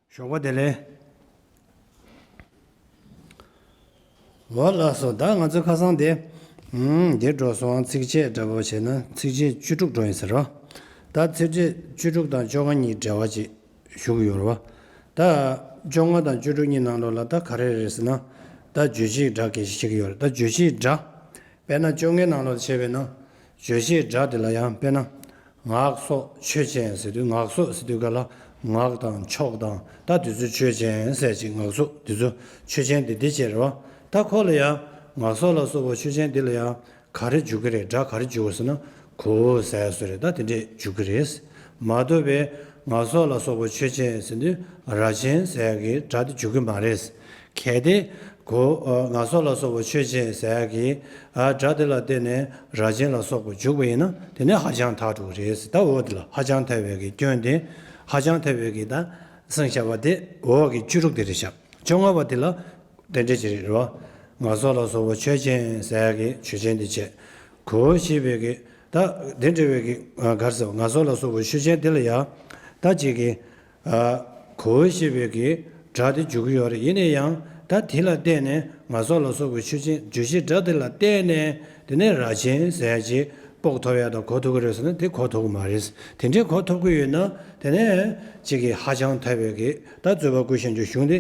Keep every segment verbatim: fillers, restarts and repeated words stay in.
ཞོགས་པ་བདེ་ལེགས། འོ་ལགས་སོ། ད་ང་ཚོ་ཁ་སང་དེ། ཨུམ། འདིར་འགྲོ་སོང་། ཚིགས་བཅད་འདྲ་པོ་བྱས་ན་ཚིགས་བཅད་བཅུ་དྲུག་འགྲོ་ཡིན་ཟེར་རོ། ད་ཚིགས་བཅད་བཅུ་དྲུག་དང་བཅོ་ལྔ་གཉིས་འབྲེལ་བ་ཅིག་ཞུ་གི་ཡོད་རེད་བ། ད་བཅོ་ལྔ་དང་བཅུ་དྲུག་གཉིས་ནང་ལོགས་ལ་ད་ག་རེ་རེད་ཟེར་ན། ད་བརྗོད་བྱའི་སྒྲ་སྐད་ཆ་བཤད་ཀྱི་ཡོད་རེད། ད་བརྗོད་བྱའི་སྒྲ། དཔེར་ན་བཅོ་ལྔའི་ནང་ལོགས་བྱས་པས་ན། བརྗོད་བྱའི་སྒྲ་དེ་ལ་ཡང་དཔེར་ན། ངག་སོགས་ཆོས་ཅན་ཟེར་དུས། ངག་སོགས་ཟེར་དུས་ག་ལ། ངག་དང་ཕྱོགས་དང་ད་དེ་ཚོ་ཆོས་ཅན་ཟེར་ཅིག་ངག་སོགས་དེ་ཚོ་ཆོས་ཅན་དེ་འདི་བྱས་རེད་བ། ད་ཁོ་ལ་ཡང་ངག་སོགས་ལ་སོགས་པ་ཆོས་ཅན་འདི་ལ་ཡང་ག་རེ་འཇུག་གི་རེད། སྒྲ་ག་རེ་འཇུག་དགོས་ཟེར་ན། གོ་ཟེར་བཟོ་རེད། ད་དེ་འདྲས་འཇུག་གི་རེད། མ་གཏོགས་པའི་ངག་སོགས་ལ་སོགས་པ་ཆོས་ཅན་ཟེར་དུས་ར་ཅན་ཟེར་གི་སྒྲ་དེ་འཇུག་གི་མ་རེད། གལ་ཏེ། གོ། ཨ། ངག་སོགས་ལ་སོགས་པ་ཆོས་ཅན་ཟེར་ཡག་གི། ཨ། སྒྲ་དེ་ལ་བརྟེན་ནས་ར་ཅན་ལ་སོགས་པ་འཇུག་པ་ཡིན་ན་དེ་ནས་ཧ་ཅང་ཐལ་འགྲོ་གི་རེད། ད་འོ་དེ་ལ་ཧ་ཅང་ཐལ་བའི་གི་སྐྱོན་དེ། ཧ་ཅང་ཐལ་བའི་གི་ད་སེང་ཤ་བ་དེ་འོ་གི་བཅུ་དྲུག་དེ་རེད་ཤག་བཅོ་ལྔ་བ་དེ་ལ་དེ་འདྲ་ཅིག་རེད་རོ། ངག་སོགས་ལ་སོགས་པ་ཆོས་ཅན་ཟེར་ཡག་གི་ཆོས་ཅན་དེ་བྱས། གོ་ཞེས་པའི་གི། ད་དེ་འདྲ་བའི་གི། ཨ། ག་རེ་ཟེར། ངག་སོགས་ལ་སོགས་པ་ཆོས་ཅན་དེ་ལ་ཡང་ད་ཅིག་གི། ཨ། གོ་ཞེས་པའི་གི་སྒྲ་དེ་འཇུག་གི་ཡོད་རེད། ཡིན་ན་ཡང་ད་དེ་ལ་བརྟེན་ནས་ངག་སོགས་ལ་སོགས་པའི་ཆོས་ཅན། བརྗོད་བྱའི་སྒྲ་དེ་ལ་བརྟེན་ནས་དེ་ནས་ར་ཅན་ཟེར་ཅིག་དཔོག་ཐུབ་ཡག་དང་གོ་ཐུབ་ཀྱི་རེད་ཟེར་ན་དེ་གོ་ཐུབ་ཀྱི་མ་རེད། དེ་འདྲའི་གོ་ཐུབ་ཀྱི་ཡོད་ན་དེ་ནས་ཅིག་གི་ཧ་ཅང་ཐལ་བའི་གི་ད་རྩོད་པ་ཀུན་ཤེས་ཀྱི་གཞུང་དེ་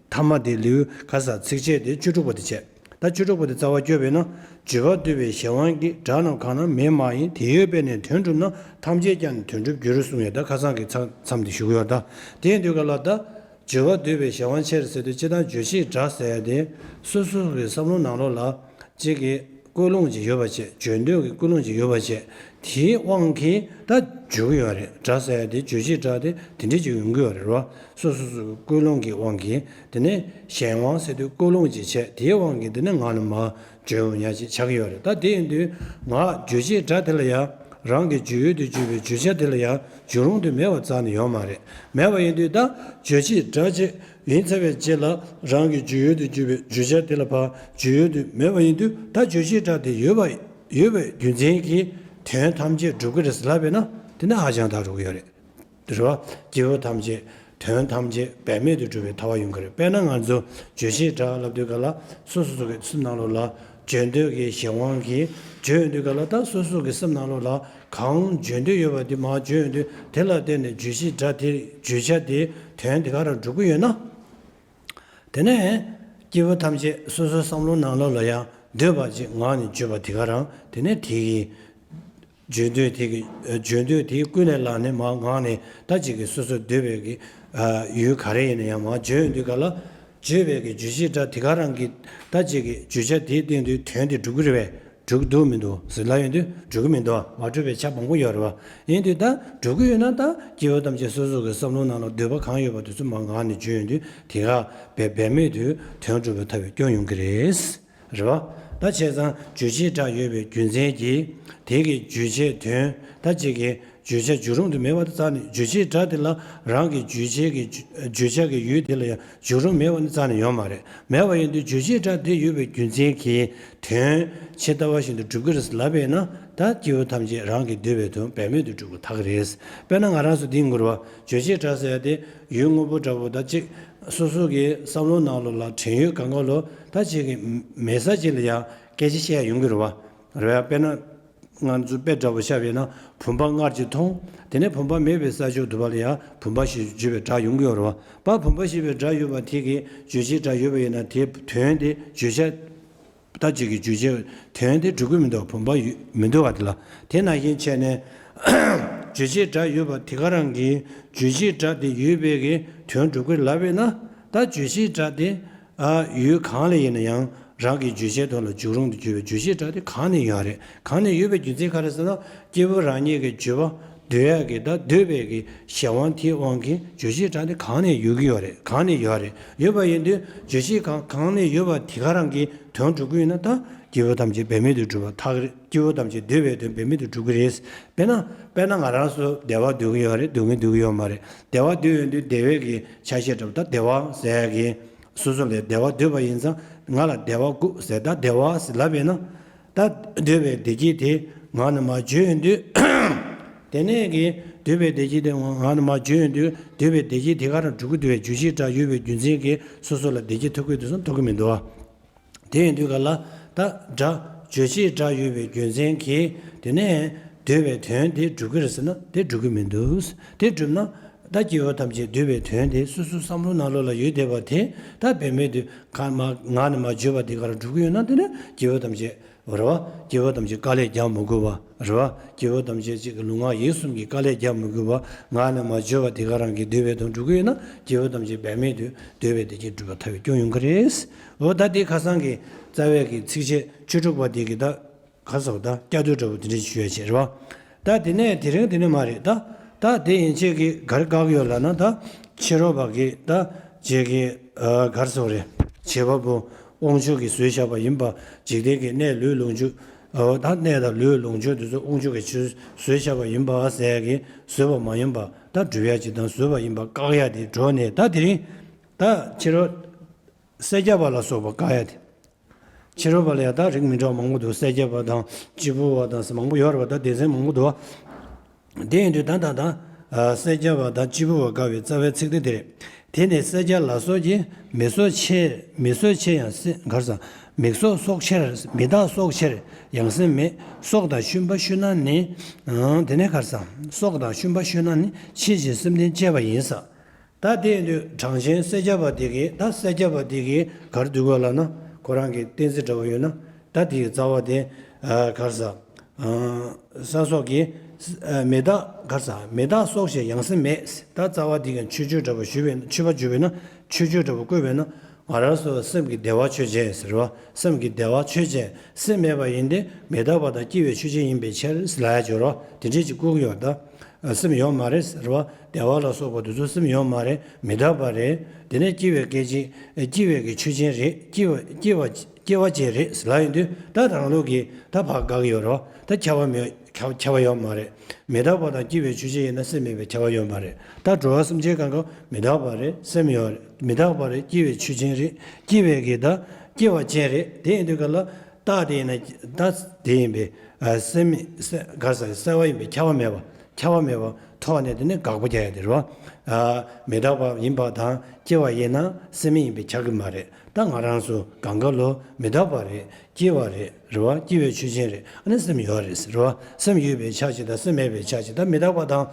མཐའ་མ་དེ་ལེའུ་ག་ས་ཚིགས་བཅད་དེ་བཅུ་དྲུག་པ་དེ་བྱས། ད་བཅུ་དྲུག་པ་དེ་རྩ་བ་བསྐྱོད་པས་ན། བརྗོད་པ་བསྡུས་པའི་གཞན་དབང་གིས། སྒྲ་རྣམས་གང་རྣམས་མེད་མ་ཡིན། དེ་ཡོད་པས་ནི་དོན་གྲུབ་ན། ཐམས་ཅད་ཀྱང་ནི་དོན་གྲུབ་འགྱུར། གསུངས་ཡོད། ད་ཁ་སང་གི་མཚམས་དེ་ཞུ་གི་ཡོད། ད་དེ་ཡིན་དུས་ག་ལ་ད་བརྗོད་པ་བསྡུས་པའི་གཞན་དབང་ཆེར་ཟེར་དུས་སྤྱིར་བཏང་རྗོད་བྱེད་སྒྲ་ཟེར་ཡ་དེ་སོ་སོ་གི་བསམ་བློ་ནང་ལོགས་ལ་གཅིག་གི་ཀུན་སློང་ཅིག་ཡོད་པ་བྱས། བརྗོད་འདོད་ཀྱི་ཀུན་སློང་ཅིག་ཡོད་པ་བྱས། དེའི་དབང་གིས་ད་འཇུག་གི་ཡོད་རེད། སྒྲ་ཟེར་ཡ་དེ་རྗོད་བྱེད་སྒྲ་དེ་དེ་འདྲས་ཅིག་ཡོང་གི་ཡོད་རེད་རོ། སོ་སོ་སོ་སོའི་ཀུན་སློང་གི་དབང་གིས་དེ་ནས་གཞན་དབང་ཟེར་དུས་ཀུན་སློང་ཅིག་བྱས། དེའི་དབང་གིས་དེ་ནས་ངག་ནས་མར་བརྗོད་ཡོང་ཡ་ཅིག་ཆགས་ཀྱི་ཡོད་རེད། ད་དེ་ཡིན་དུས་ངག་རྗོད་བྱེད་སྒྲ་དེ་ལ་ཡང་རང་གི་བརྗོད་ཡུལ་དུ་གྱུར་པའི་བརྗོད་བྱ་དེ་ལ་ཡང་འཇུག་རུང་དུ་མེད་པ་རྩ་ནས་ཡོད་མ་རེད། མེད་པ་ཡིན་དུས་ད་རྗོད་བྱེད་སྒྲ་ཅིག་ཡིན་ཚར་བའི་རྗེས་ལ་རང་གི་བརྗོད་ཡུལ་དུ་གྱུར་པའི་བརྗོད་བྱ་དེ་ལ་ཕར་བརྗོད་ཡུལ་དུ་མེད་པ་ཡིན་དུས་ད་རྗོད་བྱེད་སྒྲ་དེ་ཡོད་པ་ཡོད་པའི་རྒྱུ་མཚན་གྱིས་དོན་ཐམས་ཅད་འགྲུབ་ཀྱི་རེད་ལབ་པས་ན་དེ་ནི་ཧ་ཅང་ཐལ་འགྲོ་གི་ཡོད་རེད། རེད་བ། སྐྱེས་བུ་ཐམས་ཅད། དོན་ཐམས་ཅད་འབད་མེད་དུ་འགྲུབ་པའི་ཐལ་བ་ཡོང་གི་རེད། དཔེར་ན་ང་ཚོ་རྗོད་བྱེད་སྒྲ་ལབ་དུས་ག་ལ་སོ་སོ་སོ་གི་སེམས་ནང་ལོགས་ལ་བརྗོད་འདོད་ཀྱི་གཞན་དབང་གིས་བརྗོད་ཡོང་དུས་ག་ལ་ད་སོ་སོ་གི་སེམས་ནང་ལོགས་ལ་གང་བརྗོད་འདོད་ཡོད་པ་དེ་མར་བརྗོད་ཡོང་དུས་དེ་ལ་བརྟེན་ནས་རྗོད་བྱེད་སྒྲ་དེ་བརྗོད་བྱ་དེ་དོན་དེ་ག་རང་འགྲུབ་ཀྱི་ཡོད་ན། དེ་ནས་སྐྱེས་བུ་ཐམས་ཅད་སོ་སོའི་བསམ་བློ་ནང་ལོགས་ལ་ཡང་འདོད་པ་ཅིག་ངག་ནས་བརྗོད་པ་དེ་ག་རང་དེ་ནས་དེ་གི་བརྗོད་འདོད་དེ་གི་བརྗོད་འདོད་དེ་ཀུན་ནས་བསླངས་ནས་མར་ངག་ནས་ད་ཅིག་གི་སོ་སོ་འདོད་པའི་གི་ཨ་ཡུལ་ག་རེ་ཡིན་ན་ཡང་མར་བརྗོད་ཡོང་དུས་ག་ལ་བརྗོད་པའི་གི་རྗོད་བྱེད་སྒྲ་དེ་ག་རང་གི་ད་ཅིག་གི་བརྗོད་བྱ་དེའི་སྟེང་དུ་དོན་དེ་འགྲུབ་ཀྱི་རེད་པས། འགྲུབ་འདུག་མི་འདུག་ཟེར་ལབ་ཡོང་དུས་འགྲུབ་ཀྱི་མི་འདུག་མ་གྲུབ་པའི་ཆ་མང་པོ་ཡོད་རེད་བ། ཡིན་དུས་ད་འགྲུབ་ཀྱི་ཡོད་ན་ད་སྐྱེས་བུ་ཐམས་ཅད་སོ་སོ་གི་བསམ་བློ་ནང་ལ་འདོད་པ་གང་ཡོད་པ་དེ་ཚོ་མར་ངག་ནས་བརྗོད་ཡོང་དུས་དེ་ག་འབད་འབད་མེད་དུ་དོན་འགྲུབ་པའི་ཐལ་བའི་སྐྱོན་ཡོང་གི་རེད། རེད་བ། ད་བྱས་ཙང་རྗོད་བྱེད་སྒྲ་ཡོད་པའི་རྒྱུ་མཚན་གྱིས་དེ་གི་རྗོད་བྱེད་དོན་ད་ཅིག་གི་བརྗོད་བྱ་འགྱུར་རུང་དུ་མེད་པ་དེ་རྩ་ནས་རྗོད་བྱེད་སྒྲ་དེ་ལ་རང་གི་རྗོད་བྱེད་ཀྱི་བརྗོད་བྱ་གི་ཡུལ་དེ་ལ་ཡང་འགྱུར་རུང་མེད་པ་ནི་རྩ་ནས་ཡོད་མ་རེད། མེད་པ་ཡིན་དུས་རྗོད་བྱེད་སྒྲ་དེ་ཡོད་པའི་རྒྱུ་མཚན་གྱིས་དོན་ཇི་ལྟ་བ་བཞིན་དུ་འགྲུབ་ཀྱི་རེད་ལབ་པས་ན་ད་སྐྱེས་བུ་ཐམས་ཅད་རང་གི་འདོད་པའི་དོན་འབད་མེད་དུ་འགྲུབ་པར་ཐལ་གྱི་རེད། དཔེར་ན་ང་རང་ཚོ་འདི་ངུར་བ་རྗོད་བྱེད་སྒྲ་ཟེར་ཡ་དེ་ཡུལ་དངོས་པོ་འདྲ་པོ་ད་ཅིག་སོ་སོ་གི་བསམ་བློ་ནང་ལོགས་ལ་དྲན་ཡོད་གང་ག་ལོ་ད་ཅིག་གི་མེད་ས་ཅིག་ལ་ཡང་སྐད་ཆ་བཤད་ཡ་ཡོང་གི་རེད་བ། རེད་བ། དཔེར་ན། ང་ཚོ་དཔེ་འདྲ་པོ་བཞག་པས་ན་བུམ་པ་སྔར་གྱི་མཐོང་། དེ་ནས་བུམ་པ་མེད་པའི་ས་ཕྱོགས་དུ་བ་ལ་ཡང་བུམ་པ་ཞེས་བརྗོད་པའི་སྒྲ་ཡོང་གི་ཡོད་རེད་བ། པ་བུམ་པ་ཞེས་པའི་སྒྲ་ཡོད་པ་དེ་གི་རྗོད་བྱེད་སྒྲ་ཡོད་པ་ཡིན་ན་དེའི་དོན་དེ་བརྗོད་བྱ། ད་ཅིག་གི་རྗོད་བྱེད་དོན་དེ་འགྲུབ་ཀྱི་མི་འདུག་བུམ་པ་ཡོད་མི་འདུག་བ་དེ་ལ། དེ་ནང་བཞིན་བྱས་ནས་རྗོད་བྱེད་སྒྲ་ཡོད་པ་དེ་ག་རང་གི་རྗོད་བྱེད་སྒྲ་དེ་ཡོད་པའི་གི་དོན་འགྲུབ་ཀྱི་ལབ་པས་ན་ད་རྗོད་བྱེད་སྒྲ་དེ། ཨ། ཡུལ་གང་ལ་ཡིན་ན་ཡང་རང་གི་རྗོད་བྱེད་ཐོག་ལ་འཇུག་རུང་དུ་གྱུར་པའི་རྗོད་བྱེད་སྒྲ་དེ་གང་ནས་ཡོང་རེད། གང་ནས་ཡོད་པའི་རྒྱུ་མཚན་ག་རེ་ཟེར་ན་སྐྱེས་བུ་རང་ཉིད་ཀྱི་བརྗོད་པ་འདོད་ཡག་གི་ད་འདོད་པའི་གི་གཞན་དབང་དེའི་དབང་གིས་རྗོད་བྱེད་སྒྲ་དེ་གང་ནས་ཡོད་ཀྱི་ཡོད་རེད། གང་ནས་ཡོད་རེད། ཡོད་པ་ཡིན་དུས་རྗོད་བྱེད་གང་གང་ནས་ཡོད་པ་དེ་ག་རང་གི་དོན་འགྲུབ་ཀྱི་ཡོད་ན་ད་སྐྱེས་བུ་ཐམས་ཅད་འབད་མེད་དུ་གྲུབ་པ་ཐག་རེད། སྐྱེས་བུ་ཐམས་ཅད་འདོད་པའི་དོན་འབད་མེད་དུ་གྲུབ་ཀྱི་རེད། དཔེར་ན་དཔེར་ན་ང་རང་ཚོ་བདེ་བ་འདོད་ཀྱི་ཡོད་རེད། འདོད་མཁན་འདོད་ཀྱི་ཡོད་མ་རེད། བདེ་བ་འདོད་ཡོང་དུས་བདེ་བའི་གི་ཆ་ཤས་འདྲ་པོ་ད་བདེ་བ་ཟེར་ཡག་གི་སོ་སོ་ལ་བདེ་བ་འདོད་པ་ཡིན་ཙང་ང་ལ་བདེ་བ་དགོས་ཟེར་ད་བདེ་བ་ཟེར་ལབ་པས་ན། ད་འདོད་པའི་བདེ་སྐྱིད་དེ་ངག་ནས་མར་བརྗོད་ཡོང་དུས་ དེ་ནས་ཀྱི་འདོད་པའི་བདེ་སྐྱིད་དེ་ངག་ནས་མར་བརྗོད་ཡོང་དུས་འདོད་པའི་བདེ་སྐྱིད་དེ་ག་རང་འགྲུབ་ཀྱི་འདུག་བས། རྒྱུ་ཅིག་སྒྲ་ཡོད་པའི་རྒྱུ་མཚན་གྱིས་སོ་སོ་ལ་བདེ་སྐྱིད་ཐོབ་ཀྱི་འདུག་བསམ་ཐོབ་ཀྱི་མི་འདུག་བ། དེ་ཡིན་དུས་ག་ལ་ད་སྒྲ་རྗོད་བྱེད་སྒྲ་ཡོད་པའི་རྒྱུ་མཚན་གྱིས་དེ་ནས་འདོད་པའི་དོན་དེ་འགྲུབ་ཀྱི་རེད་ཟེར་ན་དེ་འགྲུབ་ཀྱི་མི་འདུག་དེ་འགྲུབ་ན་ད་སྐྱེ་བོ་ཐམས་ཅད་འདོད་པའི་དོན་དེ་སོ་སོའི་བསམ་བློ་ནང་ལོགས་ལ་ཡོད་བསྡད་པ་དེ་ད་བེད་མེད་དུ་ཁ་མ་ངག་ནས་མར་བརྗོད་པ་དེ་ག་རང་འགྲུབ་ཀྱི་ཡོད་ན་དེ་ནས་སྐྱེ་བོ་ཐམས་ཅད་རེད་བ། སྐྱེ་བོ་ཐམས་ཅད་དཀའ་ལས་རྒྱག་མི་དགོས་པ་རེད་བ། སྐྱེ་བོ་ཐམས་ཅད་ཅིག་གི་ལུས་ངག་ཡིད་གསུམ་གྱི་དཀའ་ལས་རྒྱག་མི་དགོས་པ། ངག་ནས་མར་བརྗོད་པ་དེ་ག་རང་གི་འདོད་པའི་དོན་འགྲུབ་ཀྱི་ཡོད་ན་སྐྱེ་བོ་ཐམས་ཅད་འབད་མེད་དུ་འདོད་པའི་བདེ་སྐྱིད་འགྲུབ་པར་ཐལ་བའི་སྐྱོན་ཡོང་གི་རེད། འོ་ད་དེ་ཁ་སང་གི་རྩ་བའི་གི་ཚིགས་བཅད་བཅུ་དྲུག་པ་དེ་གི་ད་ག་ཟེར་བ་ད་བསྐྱར་ཟློས་འདྲ་པོ་དེ་འདྲ་ཞུ་ཡ་བྱས་རེད་བ། ད་དེ་ནས་དེ་རིང་དེ་ནས་མ་རེད་ད། ད་དེ་ཡན་ཆད་ཀྱི་ག་རེ་བཀག་ཡོད་ལབ་ན་ད་ཕྱི་རོལ་པ་གི་ད་རྗེས་ཀྱི་ག་རེ་ཟེར་བ་རེད། བྱེད་པ་པོ་དབང་ཕྱུག་གིས་བཟོས་བཞག་པ་ཡིན་པ། འཇིག་རྟེན་གྱི་གནས་ལུས་ལོངས་སྤྱོད། ད་གནས་དང་ལུས་ལོངས་སྤྱོད་དེ་ཚོ་དབང་ཕྱུག་གིས་ཆུ་བཟོས་བཞག་པ་ཡིན་པ་ཟེར་ཡ་གི་བཟོས་པ་མ་ཡིན་པ་ད་སྒྲུབ་ཡ་ཅིག་དང་བཟོས་པ་ཡིན་པ་བཀག་ཡ་དེ་འགྲོ་ནས་ད་དེ་རིང་ད་ཕྱི་རོལ་སེར་སྐྱ་པ་ལ་སོགས་པ་བཀག་ཡ་དེ། ཕྱི་རོལ་པ་ལ་ཡང་ད་རིགས་མི་འདྲ་བ་མང་པོ་འདུག་སེར་སྐྱ་པ་དང་སྐྱེས་བུ་བ་དང་ཟེར་མང་པོ་ཡོད་རེད་བ། ད་སྡེ་ཚན་མང་པོ་འདུག་བ། དེ་ཡིན་དུས་ད་ད་ད་སེར་སྐྱ་པ་དང་སྐྱེས་བུ་བ་དགག་པའི་རྩ་བའི་ཚིག་དེ་དེ་རེད། དེ་ནི་སེར་སྐྱ་ལ་སོགས་ཀྱི། མི་སྲོག་ཆེ། མི་སྲོག་ཆེ་ཡང་སྲིད་གར་ས། མི་སྲོག་སྲོག་ཆེར། མི་རྟག་སྲོག་ཆེར་ཡང་སེམས་མེད། སྲོག་དང་ཤུན་པ་ཤུ་ན་ནི། དེ་ནས་གར་ས། སྲོག་དང་ཤུན་པ་ཤུ་ན་ནི་ཕྱིས་ཀྱི་སེམས་ལྡན་སྐྱེ་བ་ཡིན་ས། ད་དེ་ཡིན་དུས་གྲངས་ཅན་སེར་སྐྱ་པ་དེ་གིས་ད་སེར་སྐྱ་པ་དེ་གིས་ག་རེ་འདུག་ག་ལབ་ན་ཁོ་རང་གི་གཏན་ཚིགས་འདྲ་པོ་ཡོད་ན་ད་དེ་གི་རྩ་བ་དེ་ག་རེ་ཟ། ས་སོགས་ཀྱི་མི་རྟག་ག་རེ་ཟ། མི་རྟག་སྲོག་ཆེ་ཡང་སེམས་མེད། ད་རྩ་བ་དེ་གི་མཆོད་བརྗོད་འདྲ་པོ་ཞུས་པས་མཆོད་པ་བརྗོད་པས་ན་མཆོད་བརྗོད་འདྲ་པོ་བཀོད་པས་ན་ང་རང་ཚོ་སེམས་ཀྱི་བདེ་བ་ཆོས་ཅན་ཟེར་བ། སེམས་ཀྱི་བདེ་བ་ཆོས་ཅན་སེམས་མེད་པ་ཡིན་ཏེ་མི་རྟག་པ་དང་སྐྱེ་བའི་ཆོས་ཅན་ཡིན་པའི་ཕྱིར་ལབ་ཡ་སྦྱོར་བ་དེ་འདྲས་ཅིག་བཀོད་ཀྱི་ཡོད་ད། སེམས་ཡོད་མ་རེད་ཟེར་བ། བདེ་བ་ལ་སོགས་པ་དེ་ཚོ་སེམས་ཡོད་མ་རེད། མི་རྟག་པ་རེད། དེ་ནས་སྐྱེ་བའི་སྐད་ཅིག་སྐྱེ་བའི་གི་ཆོས་ཅན་རེད། སྐྱེ་བ་སྐྱེ་བ་སྐྱེ་བ་ཅན་རེད་ལབ་ཡོང་དུས་ད་རང་ལུགས་ཀྱི་ད་ཕར་དགག་ཡོད་རོ། ད་ཁྱབ་པ་མེད། ཁྱབ་ཁྱབ་པ་ཡོད་མ་རེད། མི་རྟག་པ་དང་སྐྱེ་བའི་ཆོས་ཅན་ཡིན་ན་སེམས་མེད་པའི་ཁྱབ་པ་ཡོད་མ་རེད། ད་འགྲོ་བ་སེམས་ཅན་གང་ག་མི་རྟག་པ་རེད། སེམས་ཡོད་རེད། མི་རྟག་པ་རེད། སྐྱེ་བའི་ཆོས་ཅན་རེད། སྐྱེ་བའི་གི་ད་སྐྱེ་བ་ཅན་རེད། དེ་ཡིན་དུས་ག་ལ། རྟགས་དེ་ཡིན་ན་རྟགས་དེ་ཡིན་པས་སེམས་མེད་ག་རེ་ཟ། གསལ་བ་ཡིན་པས་ཁྱབ་པ་མེད་པ། ཁྱབ་པ་མེད་པ་ཐོག་ནས་དེ་ནི་དགག་པ་རྒྱག་ཡ་དེ་རེད་བ། མི་རྟག་པ་ཡིན་པ་དང་སྐྱེ་བ་ཡིན་ན་སེམས་མེད་ཡིན་པས་ཁྱབ་ཀྱི་མ་རེད། ད་ང་རང་ཚོ་གང་ག་ལོ་མི་རྟག་པ་རེད། སྐྱེ་བ་རེད། རེད་བ། སྐྱེ་བའི་ཆོས་ཅན་རེད། ཨ་ནི་སེམས་ཡོད་རེད་ཟེར་བ། སེམས་ཡོད་པའི་ཆ་ཅིག་དང་སེམས་མེད་པའི་ཆ་ཅིག་ད་མི་རྟག་པ་དང་།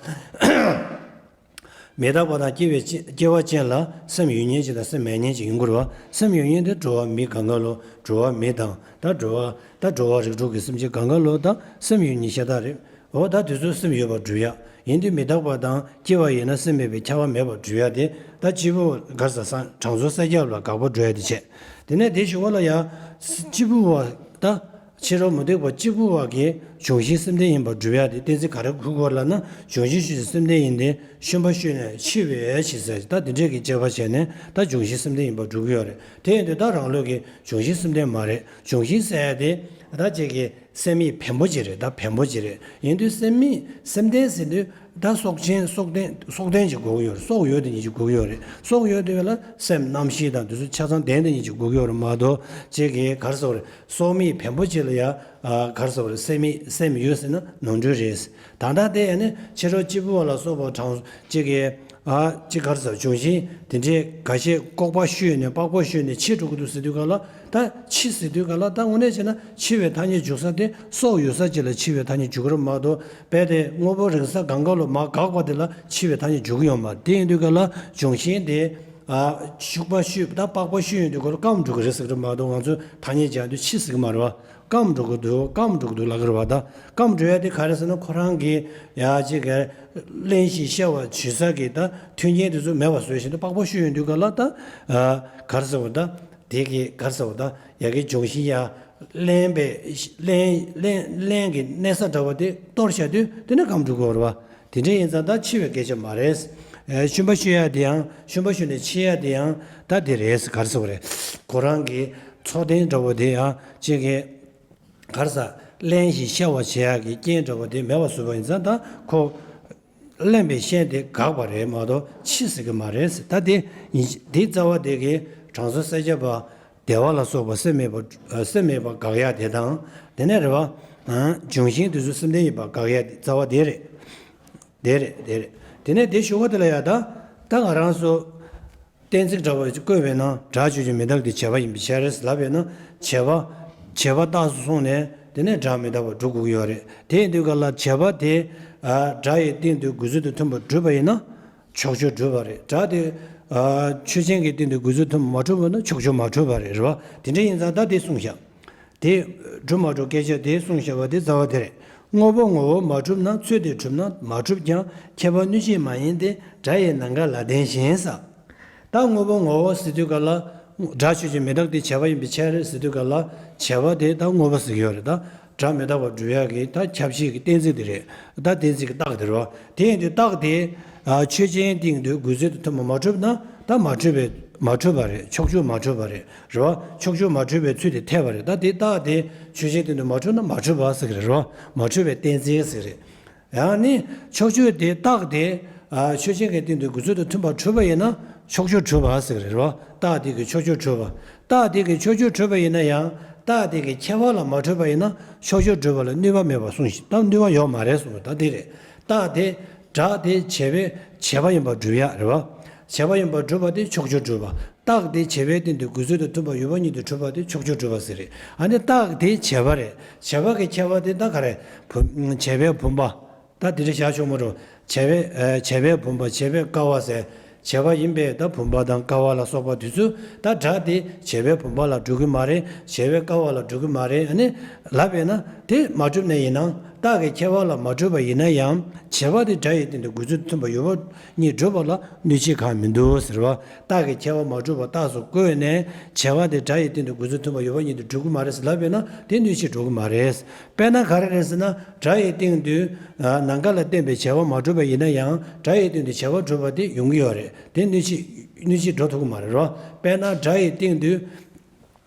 མི་རྟག་པ་དང་སྐྱེ་བའི་སྐྱེ་བ་ཅན་ལ་སེམས་ཡོད་མཁན་ཅིག་དང་སེམས་མེད་མཁན་ཅིག་ཡོང་གི་རེད་བ། སེམས་ཡོད་མཁན་དེ་འགྲོ་བ་མི་གང་ག་ལོ། འགྲོ་བ་མི་དང་ད་འགྲོ་བ་ད་འགྲོ་བ་རིགས་དྲུག་གི་སེམས་ཅན་གང་ག་ལོ་ད་སེམས་ཡོད་མཁན་ཤ་སྟག་རེད། འོ་ད་དེ་ཚོ་སེམས་ཡོད་པར་སྒྲུབ་ཡ། ཡིན་དུས་མི་རྟག་པ་དང་སྐྱེ་བ་ཡིན་ན་སེམས་མེད་པའི་ཁྱབ་པ་མེད་པར་སྒྲུབ་ཡ་དེ་ད་སྐྱེས་བུ་ག་རེ་ཟ། གྲངས་ཚོ་སེར་སྐྱ་ལ་དགག་པ་སྒྲུབ་ཡ་དེ་བྱས། དེ་ནས་དེ་ཞུ་བ་ལ་ཡ། སྐྱེས་བུ་བ་ད། ཕྱི་རོལ་མུ་སྟེགས་པ་སྐྱེས་བུ་བ་གིས་འབྱུང་བཞིའི་སེམས་ལྡན་ཡིན་པར་སྒྲུབ་ཡ་དེ་གཏན་ཚིགས་ག་རེ་འཁུར་དགོས་ལབ་ན་འབྱུང་བཞི་ཆོས་ཅན་སེམས་ལྡན་ཡིན་ཏེ་ཤུན་པ་ཤུན་ནས་འཆི་བའི་ཕྱིར་ཟེར་ད་དེ་འདྲས་ཀྱི་དཔྱད་པ་བྱས་ནས་ད་འབྱུང་བཞིའི་སེམས་ལྡན་ཡིན་པར་སྒྲུབ་ཀྱི་ཡོད་རེད། དེ་ཡིན་དུས་ད་རང་ལུགས་ཀྱི་འབྱུང་བཞིའི་སེམས་ལྡན་མ་རེད། འབྱུང་བཞི་ཟེར་ཡ་དེ་ད་ཅིག་གི་སེམས་མེད་བེམ་པོ་ཅིག་རེད། ད་བེམ་པོ་ཅིག་རེད། ཡིན་དུས་སེམས་མེད་སེམས་ལྡན་ཟེར་དུས་ད་སྲོག་ཆེན་སྲོག་ལྡན་སྲོག་ལྡན་ཅིག་དགོས་ཀྱི་ཡོད་རེད། སྲོག་ཡོད་དེ་ཉིད་ཅིག་དགོས་ཀྱི་ཡོད་རེད། སྲོག་ཡོད་དེ་ལ་སེམས་རྣམ་ཤེས་དང་དེ་ཚོ་ཆ་ཚང་ལྡན་དེ་ཉིད་ཅིག་དགོས་ཀྱི་ཡོད་རེད་མ་གཏོགས་ཅིག་གི་ག་རེ་ཟེར་དགོས་རེད། སྲོག་མེད་བེམ་པོ་ཅིག་ལ་ཡ་ག་རེ་ཟེར་དགོས་རེད། སེམས་མེད་སེམས་ཡོད་ཟེར་ན་ནོར་འཁྲུལ་རེད། ད་ལྟ་དེ་ཡ་ནི་ཕྱི་རོལ་སྐྱེས་བུ་བ་ལ་སོགས་པ་གྲངས་ཅིག་གི་ཨ་ཅིག་ག་རེ་ཟེར་འབྱུང་བཞི་དེ་འདྲའི་འགའ་ཤས་ལྐོག་པ་ཤུ་ནས་པགས་པ་ཤུ་ནས་འཆི་འགྲོ་གི་འདུག་ཟེར་དུས་ག་ལ། ད་འཆི་ཟེར་དུས་ག་ལ་ད་དངོས་གནས་བྱས་ན་འཆི་བའི་ཐ་སྙད་འཇུག་ས་དེ་སྲོག་ཡོད་ས་ཅིག་ལ་འཆི་བའི་ཐ་སྙད་འཇུག་གི་རེད་མ་གཏོགས་རྦད་དེ་དངོས་པོ་རིག་ས་གང་ག་ལ་མར་འགག་པ་དེ་ལ་འཆི་བའི་ཐ་སྙད་འཇུག་གི་ཡོད་མ་རེད། དེ་ཡིན་དུས་ག་ལ་འབྱུང་བཞི་དེ་ཨ་ཤུག་པ་ཤུ་ད་པགས་པ་ཤུ་ཡོང་དུས་ག་ལ་སྐམ་འགྲོ་གི་རེད་ཟེར་གི་རེད་མ་གཏོགས་ང་ཚོས་ཐ་སྙད་སྦྱར་དུས་འཆི་ཟེར་གི་མ་རེད་བ། སྐམ་འགྲོ་གི་འདུག་སྐམ་འགྲོ་གི་འདུག་ལབ་ཀྱི་རེད་བ། ད་སྐམ་འགྲོ་ཡ་དེ་ག་རེ་ཟེར་ན་ཁོ་རང་གི་ཡ་ཅིག་གི་བརླན་ཞིང་གཤེར་བ་བྱེད་ས་གི་ད་མཐུན་རྐྱེན་དེ་ཚོ་མེད་པ་བཟོས་ཤིང་ད་པགས་པ་ཤུ་ཡོང་དུས་ག་ལ་ད་ག་རེ་ཟེར་བ་ད་དེ་གི་ག་རེ་ཟེར་བ་ད་ཡ་གི་འབྱུང་བཞི་ཡ་བརླན་པའི་བརླན་བརླན་བརླན་གྱི་གནས་ས་འདྲ་བ་དེ་གཏོར་བྱ་དུས་དེ་ནས་སྐམ་འགྲོ་གི་རེད་བ། དེ་འདྲ་ཡིན་ཙང་ད་འཆི་བའི་སྐད་ཆ་མ་རེད། ཤུན་པ་ཤུ་ཡ་དེ་ཡང་ཤུན་པ་ཤུ་ནས་འཆི་ཡ་དེ་ཡང་ད་དེ་རེད་ག་རེ་ཟེར་བ་རེད། ཁོ་རང་གི་ཚོགས་རྟེན་འདྲ་བོ་དེ་ཡང་ཅིག་གི་གར་ས་བརླན་ཞིང་གཤེར་བ་བྱེད་ཡག་གི་རྐྱེན་འདྲ་བོ་དེ་མེད་པ་བཟོས་པ་ཡིན་ཙང་ད་ཁོ་བརླན་པའི་ཤན་དེ་འགག་པ་རེད་མ་གཏོགས་འཆི་ཟེར་གི་མ་རེད། ད་དེ་ཡིན་འདི་རྩ་བ་དེ་གི་གྲངས་ཚོ་སེར་སྐྱ་པ་བདེ་བ་ལ་སོགས་པ་སེམས་མེད་པ་སེམས་མེད་པ་དགག་ཡག་དེ་དང་དེ་ནས་རེད་བ། འབྱུང་ཞིང་དེ་ཚོ་སེམས་ལྡན་ཡིན་པ་དགག་ཡག་རྩ་བ་དེ་རེད། དེ་རེད་དེ་རེད། དེ་ནས་དེ་ཞུ་ག་དེ་ལ་ཡ་ད་ད་ང་རང་ཚོ་གཏན་ཚིགས་འདྲ་བ་བཀོད་པས་ན་སྒྲ་ཆོས་ཅན་མི་རྟག་སྟེ་བྱས་པ་ཡིན་པའི་ཕྱིར་ལབ་པས་ན་བྱས་པ་བྱས་པ་རྟགས་སུ་སོང་ནས་དེ་ནས་སྒྲ་མི་རྟག་པར་སྒྲུབ་དགོས་ཀྱི་ཡོད་རེད། དེ་ཡིན་དུས་ག་ལ་བྱས་པ་དེ་སྒྲ་ཡི་སྟེང་དུ་འགོད་ཚུལ་དང་མཐུན་པར་གྲུབ་པ་ཡིན་ན། ཕྱོགས་ཆོས་གྲུབ་པ་རེད། སྒྲ་དེ་ཆོས་ཅན་གྱི་སྟེང་དུ་འགོད་ཚུལ་མཐུན་པ་མ་གྲུབ་པ་ན་ཕྱོགས་ཆོས་མ་གྲུབ་པ་རེད། རེད་བ། དེ་འདྲ་ཡིན་ཙང་ད་དེ་གསུངས་བཞག་དེ་གྲུབ་མ་གྲུབ་སྐད་ཆ་དེ་གསུངས་བཞག་པ་དེ་རྩ་བ་དེ་རེད། དངོས་པོ་ངོ་བོ་མ་གྲུབ་ན་ཚུལ་དེ་གྲུབ་ན་མ་གྲུབ་ཀྱང་ཁྱད་པར་སྣོད་བཅུད་མ་ཡིན་ཏེ་སྒྲ་ཡི་ནམ་མཁའ་ལ་ལྡན་ཞིང་ས། ད་དངོས་པོ་ངོ་བོ་ཟེར་དུས་ག་ལ་སྒྲ་ཆོས་ཅན་མི་རྟག་སྟེ་བྱས་པ་ཡིན་པའི་ཕྱིར་ཟེར་དུས་ག་ལ་བྱས་པ་དེ་ད་དངོས་པོ་ཟེར་གྱི་ཡོད་རེད་ད། སྒྲ་མི་རྟག་པར་སྒྲུབ་ཡག་གི་ད་ཁྱབ་བྱེད་ཀྱི་གཏན་ཚིགས་དེ་རེད། ད་གཏན་ཚིགས་ཀྱི་རྟགས་དེ་རེད་བ། དེ་ཡིན་དུས་རྟགས་དེ་ཆོས་ཅན་སྟེང་དུ་འགོད་ཚུལ་དང་མཐུན་པ་མ་གྲུབ་ན་ད་མ་གྲུབ་པའི་མ་གྲུབ་པ་རེད། ཕྱོགས་ཆོས་མ་གྲུབ་པ་རེད། རེད་བ། ཕྱོགས་ཆོས་མ་གྲུབ་པའི་ཚུལ་དེ་འཐད་པ་རེད། ད་དེ་རྟགས་དེ་ཆོས་ཅན་སྟེང་དུ་མ་གྲུབ་ན་མ་གྲུབ་པ་ཟེར་གྱི་རེད། རེད་བ། མ་གྲུབ་པའི་གཏན་ཚིགས་ཟེར་གྱི་རེད། ཡང་ནི་ཕྱོགས་ཆོས་དེ་རྟགས་དེ་ཆོས་ཅན་གྱི་སྟེང་དུ་འགོད་ཚུལ་དང་མཐུན་པར་གྲུབ་པ་ཡིན་ན་ཕྱོགས་ཆོས་གྲུབ་པ་ཟེར་གྱི་རེད་བ། རྟགས་དེ་གི་ཕྱོགས་ཆོས་གྲུབ་པ། རྟགས་དེ་གི་ཕྱོགས་ཆོས་གྲུབ་པ་ཡིན་ན་ཡང་རྟགས་དེ་གི་ཁྱད་པར་ལ་མ་གྲུབ་པ་ཡིན་ན་ཕྱོགས་ཆོས་གྲུབ་པ་ལ་ནུས་པ་མེད་པར་གསུངས་ཤིང་ད་ནུས་པ་ཡོད་མ་རེད་གསུངས་པ་ད་དེ་རེད། རྟགས་དེ་སྒྲ་དེ་བྱས་པའི་བྱས་པ་ཡིན་པར་སྒྲུབ་ཡག་རེད་བ། བྱས་པ་ཡིན་པར་སྒྲུབ་པ་དེ་ཕྱོགས་ཆོས་གྲུབ་པ། རྟགས་དེ་བྱས་པའི་སྟེང་དུ་འགོད་ཚུལ་དང་མཐུན་པ་ཡོད་པ་ཉིད་དུ་གྲུབ་པ་དེ་ཕྱོགས་ཆོས་གྲུབ་པ་ཟེར་རེད། ཨ་ནི་རྟགས་དེ་བྱས་པ་རེད། བྱས་པ་གི་ཁྱད་པར་དེ་ད་ག་རེ། བུ་བྱས་པའི་བུམ་པ། ད་དེ་འདྲ་བཞག་ཆོག་མ་རེད། བྱས་པའི་བྱས་པའི་བུམ་པ་བྱས་པའི་ཀ་བ་ཟེར། བྱས་པ་ཡིན་པས་ད་བུམ་པ་དང་ཀ་བ་ལ་སོགས་པ་དེ་ཚོ་ད་སྒྲ་དེ་བྱས་པའི་བུམ་པ་ལ་འགྲོ་གི་མ་རེད། བྱས་པའི་ཀ་བ་ལ་འགྲོ་གི་མ་རེད། ཨ་ནི་ལབ་པས་ན་དེ་མ་གྲུབ་ནས་ཡིན་ནའང་རྟགས་ཀྱི་ཁྱད་པར་ལ་མ་གྲུབ་པ་ཡིན་ན་ཡང་བྱས་པ་དེ་སྒྲ་ཡི་སྟེང་དུ་འགོད་ཚུལ་མཐུན་པ་ཡོད་པ་ཉིད་སྒྲུབ་པ་ལ་གནོད་བྱེད་གང་མི་འདུག་ཟེར་བ། རྟགས་ཀྱི་ཁྱད་པར་མ་གྲུབ་པ་རྟགས་སུ་བཀོད་ནས་བྱས་པ་དེ་སྒྲ་ཡི་སྟེང་དུ་འགོད་ཚུལ་མཐུན་པ་ཡོད་པ་ཉིད་དུ་འགྲུབ་ཀྱི་མ་རེད་ཟེར་ལབ་པས་ན་དེ་གནོད་བྱེད་འགྲོ་གི་མ་རེད། དཔེར་ན་ག་རེ་རེད་ཟེར་ན་སྒྲ་ཡི་སྟེང་དུ་ནམ་མཁའ་ལ་བརྟེན་པའི་བྱས་པ་མ་གྲུབ་པ་ཡིན་ན་ཡང་སྒྲ་ཡི་སྟེང་དུ་བྱས་པ་གྲུབ་པ་དེ་ཡོང་གི་ཡོད་རེད། དེ་གནོད་བྱེད་གནོད་བྱེད་འགྲོ་ཐུབ་ཀྱི་མ་རེད་རོ། དཔེར་ན་སྒྲ་ཡི་སྟེང་དུ་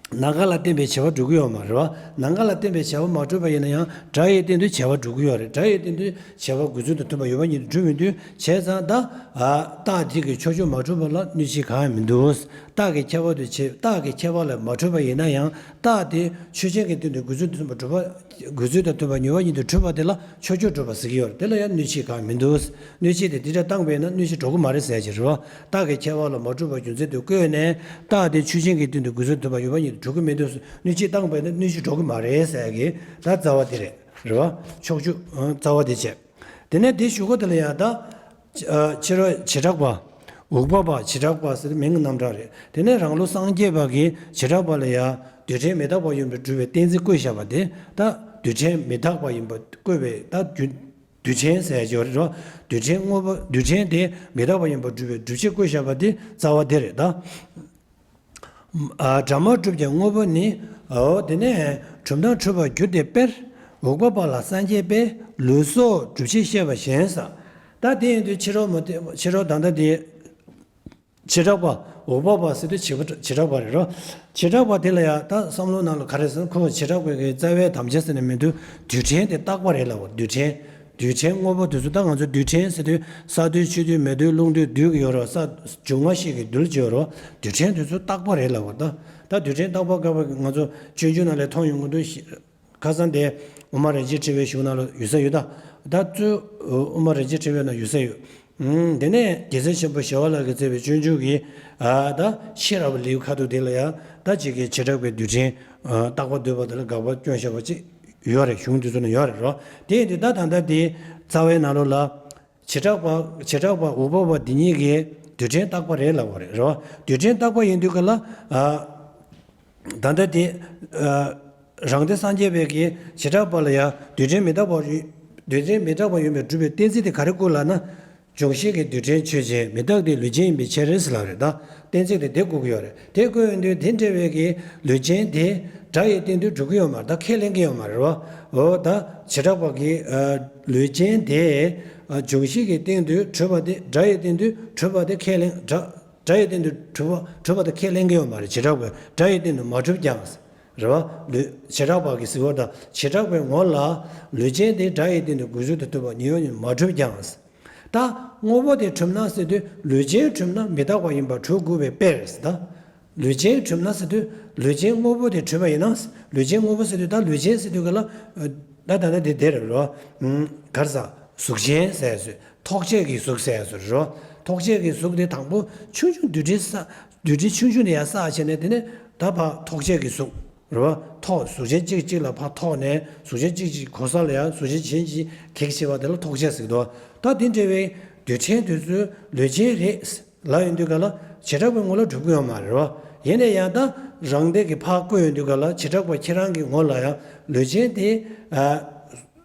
ནམ་མཁའ་ལ་བརྟེན་པའི་བྱས་པ་འགྲུབ་ཀྱི་ཡོད་མ་རེད་རོ། ནམ་མཁའ་ལ་བརྟེན་པའི་བྱས་པ་མ་གྲུབ་པ་ཡིན་ན་ཡང་སྒྲ་ཡི་སྟེང་དུ་བྱས་པ་འགྲུབ་ཀྱི་ཡོད་རེད། སྒྲ་ཡི་སྟེང་དུ་བྱས་པ་འགོད་ཚུལ་དང་མཐུན་པ་ཡོད་པ་ཉིད་དུ་གྲུབ་ཡོང་དུས་བྱས་ཙང་ད་རྟགས་དེ་གི་ཕྱོགས་ཆོས་མ་གྲུབ་པ་ལ་གནོད་བྱེད་གང་ཡང་མི་འདུག་རྟགས་ཀྱི་ཁྱད་པར་དུ་བྱས་རྟགས་ཀྱི་ཁྱད་པར་ལ་མ་གྲུབ་པ་ཡིན་ན་ཡང་རྟགས་དེ་ཆོས་ཅན་གྱི་སྟེང་དུ་འགོད་ཚུལ་དང་མཐུན་པ་གྲུབ་པ། འགོད་ཚུལ་དང་མཐུན་པ་ཡོད་པ་ཉིད་དུ་གྲུབ་པ་དེ་ལ་ཕྱོགས་ཆོས་གྲུབ་པ་ཟེར་གྱི་ཡོད་རེད། དེ་ལ་ཡང་གནོད་བྱེད་གང་མི་འདུག་གནོད་བྱེད་དེ་འདི་འདྲ་བཏང་བས་ན་གནོད་བྱེད་འགྲོ་གི་མ་རེད་ཟེར་གྱི་རེད་བ། རྟགས་ཀྱི་ཁྱད་པར་ལ་མ་གྲུབ་པ་རྒྱུ་མཚན་དུ་བཀོད་ནས་རྟགས་དེ་ཆོས་ཅན་གྱི་སྟེང་དུ་འགོད་ཚུལ་མཐུན་པ་ཡོད་པ་ཉིད་དུ་གྲུབ་ཀྱི་མི་འདུག་གནོད་བྱེད་བཏང་བས་ན་གནོད་བྱེད་འགྲོ་གི་མ་རེད་ཟེར་གྱི་ད་རྩ་བ་དེ་རེད། རེད་བ། ཕྱོགས་ཆོས་རྩ་བ་དེ་བྱས། དེ་ནས་དེ་ཞུ་སྒོ་དེ་ལ་ཡང་ད། ཕྱི་རོལ་བྱེ་བྲག་པ། འུག་པ་པ་བྱེ་བྲག་པ་ཟེར་མིང་གི་རྣམ་གྲངས་རེད། དེ་ནས་རང་ལུགས་སངས་རྒྱས་པ་གིས་བྱེ་བྲག་པ་ལ་ཡང་རྡུལ་ཕྲན་མི་རྟག་པ་ཡིན་པར་སྒྲུབ་པའི་གཏན་ཚིགས་བཀོད་བཞག་པ་དེ་ད་རྡུལ་ཕྲན་མི་རྟག་པ་ཡིན་པར་བཀོད་པའི་ད་རྡུལ་རྡུལ་ཕྲན་ཟེར་ཡག་ཅིག་ཡོད་རེད་རོ། རྡུལ་ཕྲན་དངོས་པོ་རྡུལ་ཕྲན་དེ་མི་རྟག་པ་ཡིན་པར་སྒྲུབ་པའི་སྒྲུབ་བྱེད་བཀོད་བཞག་པ་དེ་རྩ་བ་དེ་རེད་ད། སྒྲ་མ་གྲུབ་ཀྱང་དངོས་པོ་ནི། འོ་དེ་ནས་གྲུབ་དང་འཁྲུལ་པར་འགྱུར་ཏེ་དཔེར། འུག་པ་པ་ལ་སངས་རྒྱས་པས་ལུས་སོགས་སྒྲུབ་བྱེད་བཤད་པ་བཞིན་ཟེར། ད་དེ་ཡིན་དུས་ཕྱི་རོལ་མ་དེ་ཕྱི་རོལ་ད་ལྟ་དེ། བྱེ་བྲག་པ་འུག་པ་པ་ཟེར་དུས་བྱེ་བྲག་པ་རེད་རོ། བྱེ་བྲག་པ་དེ་ལ་ཡང་ད་བསམ་བློ་ནང་ལ་ག་རེ་ཟེར་ན་ཁོ་བྱེ་བྲག་པའི་གི་རྩ་བའི་དམ་བཅའ་ཟེར་ནས་མི་འདུག་རྡུལ་ཕྲན་དེ་རྟག་པ་རེད་ལབ་པ་རྡུལ་ཕྲན། རྡུལ་ཕྲན་དངོས་པོ་དེ་ཚོ་ད་ང་ཚོ་རྡུལ་ཕྲན་ཟེར་དུས་ས་རྡུལ་ཆུ་རྡུལ་མེ་རྡུལ་རླུང་རྡུལ་རྡུལ་གྱི་ཡོད་རེད་བ། ས་འབྱུང་བ་བཞི་གི་རྡུལ་གྱི་ཡོད་རེད་བ། རྡུལ་ཕྲན་དེ་ཚོ་རྟག་པ་རེད་ལབ་པ་ད། ད་རྡུལ་ཕྲན་རྟག་པ་དགག་པ་ང་ཚོ་སྤྱོད་འཇུག་ནང་ལས་མཐོང་ཡོང་གི་འདུག་ཁ་སང་དེ་དབུ་མ་རིན་ཆེན་ཕྲེང་བའི་གཞུང་ནང་ལ་ཡོད་ས་ཡོད་ད། ད་གཙོས་དབུ་མ་རིན་ཆེན་ཕྲེང་བའི་ནང་ཡོད་ས་ཡོད། དེ་ནས་རྒྱལ་སྲས་ཆེན་པོ་ཞི་བ་ལྷ་གིས་མཛད་པའི་སྤྱོད་འཇུག་གི་ད་ཤེས་རབ་ལེའུ་ཁ་ཐུག་དེ་ལ་ཡང་ད་ཅིག་གི་བྱེ་བྲག་པའི་རྡུལ་ཕྲན་རྟག་པ་འདོད་པ་དེ་ལ་དགག་པ་སྐྱོན་བཞག་པ་ཅིག་ཡོད་རེད། གཞུང་དེ་ཚོ་ནང་ཡོད་རེད་རོ། དེ་ཡིན་དུས་ད་ད་ལྟ་དེ་རྩ་བའི་ནང་ལོགས་ལ། བྱེ་བྲག་པ་བྱེ་བྲག་པ་འུག་པ་པ་འདི་གཉིས་ཀྱིས་རྡུལ་ཕྲན་རྟག་པ་རེད་ལབ་པ་རེད་རོ། རྡུལ་ཕྲན་རྟག་པ་ཡིན་དུས་ག་ལ། ད་ལྟ་དེ། རང་སྡེ་སངས་རྒྱས་པའི་གི་བྱེ་བྲག་པ་ལ་ཡང་རྡུལ་ཕྲན་མི་རྟག་པ་རེད། རྡུལ་ཕྲན་མི་རྟག་པ་ཡོད་པའི་སྒྲུབ་པའི་གཏན་ཚིགས་དེ་ག་རེ་བཀོད་ལབ་ན། འབྱུང་བཞི་གི་རྡུལ་ཕྲན་ཆོས་ཅན་མི་རྟག་སྟེ་ལུས་ཅན་ཡིན་པའི་ཕྱིར་ཟེར་ལབ་རེད་ད། གཏན་ཚིགས་དེ་དེ་བཀོད་ཀྱི་ཡོད་རེད། དེ་བཀོད་ཡོང་དུས་དེ་འདྲ་བའི་གི་ལུས་ཅན་དེ་སྒྲ་ཡི་སྟེང་དུ་གྲུབ་ཀྱི་ཡོད་མ་རེད་ད། ཁས་ལེན་གྱི་ཡོད་མ་རེད་བ། འོ་ད་བྱེ་བྲག་པ་གི་ལུས་ཅན་དེ་འབྱུང་བཞི་གི་སྟེང་དུ་གྲུབ་པ་དེ་སྒྲ་ཡི་སྟེང་དུ་གྲུབ་པ་དེ་ཁས་ལེན་སྒྲ་སྒྲ་ཡི་སྟེང་དུ་གྲུབ་པ་གྲུབ་པ་དེ་ཁས་ལེན་གྱི་ཡོད་མ་རེད། བྱེ་བྲག་པས་སྒྲ་ཡི་སྟེང་དུ་མ་གྲུབ་ཀྱང་། རེད་བ། ལུས་བྱེ་བྲག་པ་གིས་ཟེར་བ་དང་བྱེ་བྲག་པའི་ངོ་ལ་ལུས་ཅན་དེ་སྒྲ་ཡི་སྟེང་དུ་འགོད་ཚུལ་དང་མཐུན་པ་ཉིད་ཡོད་ཉིད་མ་གྲུབ་ཀྱང་། ད་དངོས་པོ་དེ་གྲུབ་ན་ཟེར་དུས་ལུས་ཅན་གྲུབ་ན་མི་རྟག་པ་ཡིན་པར་གྲུབ་དགོས་པའི་དཔེར་ཟེར་ད། ལུས་ཅན་གྲུབ་ན་ཟེར་དུས་ལུས་ཅན་དངོས་པོ་དེ་གྲུབ་པ་ཡིན་ན། ལུས་ཅན་དངོས་པོ་ཟེར་དུས་ད་ལུས་ཅན་ཟེར་དུས་ག་ལ། ད་ད་ལྟ་དེ་དེ་རེད་རོ། ག་རེ་ཟ། གཟུགས་ཅན་ཟེར་སོ། ཐོགས་བཅས་ཀྱི་གཟུགས་ཟེར་སོ་རེད་བ། ཐོགས་བཅས་ཀྱི་གཟུགས་དེ་དང་པོ་ཆུང་ཆུང་རྡུལ་ཕྲན་བསགས། རྡུལ་ཕྲན་ཆུང་ཆུང་ནས་ཡར་བསགས་བྱས་ནས་དེ་ནས་ད་ཕར་ཐོགས་བཅས་ཀྱི་གཟུགས་རེད་བ། ཐོགས། གཟུགས་ཅན་གཅིག་གཅིག་ལ་ཕར་ཐོགས་ནས་གཟུགས་ཅན་གཅིག་གཅིག་གོ་ས་ལ་ཡང་གཟུགས་ཅན་གཞན་གཅིག་གེགས་བྱེད་པ་དེ་ལ་ཐོགས་བཅས་ཟེར་གྱི་འདུག་ད་དེ་འདྲ་བའི་རྡུལ་ཕྲན་དེ་ཚོ་ལུས་ཅན་རེད་ལབ་ཡོང་དུས་ག་ལ་བྱེ་བྲག་པའི་ངོ་ལ་གྲུབ་ཀྱི་ཡོད་མ་རེད་བ། ཡིན་ན་ཡང་ད་རང་སྡེ་གི་ཕར་བཀོད་ཡོང་དུས་ག་ལ་བྱེ་བྲག་པ་ཁྱེད་རང་གི་ངོ་ལ་ཡང་ལུས་ཅན་དེ།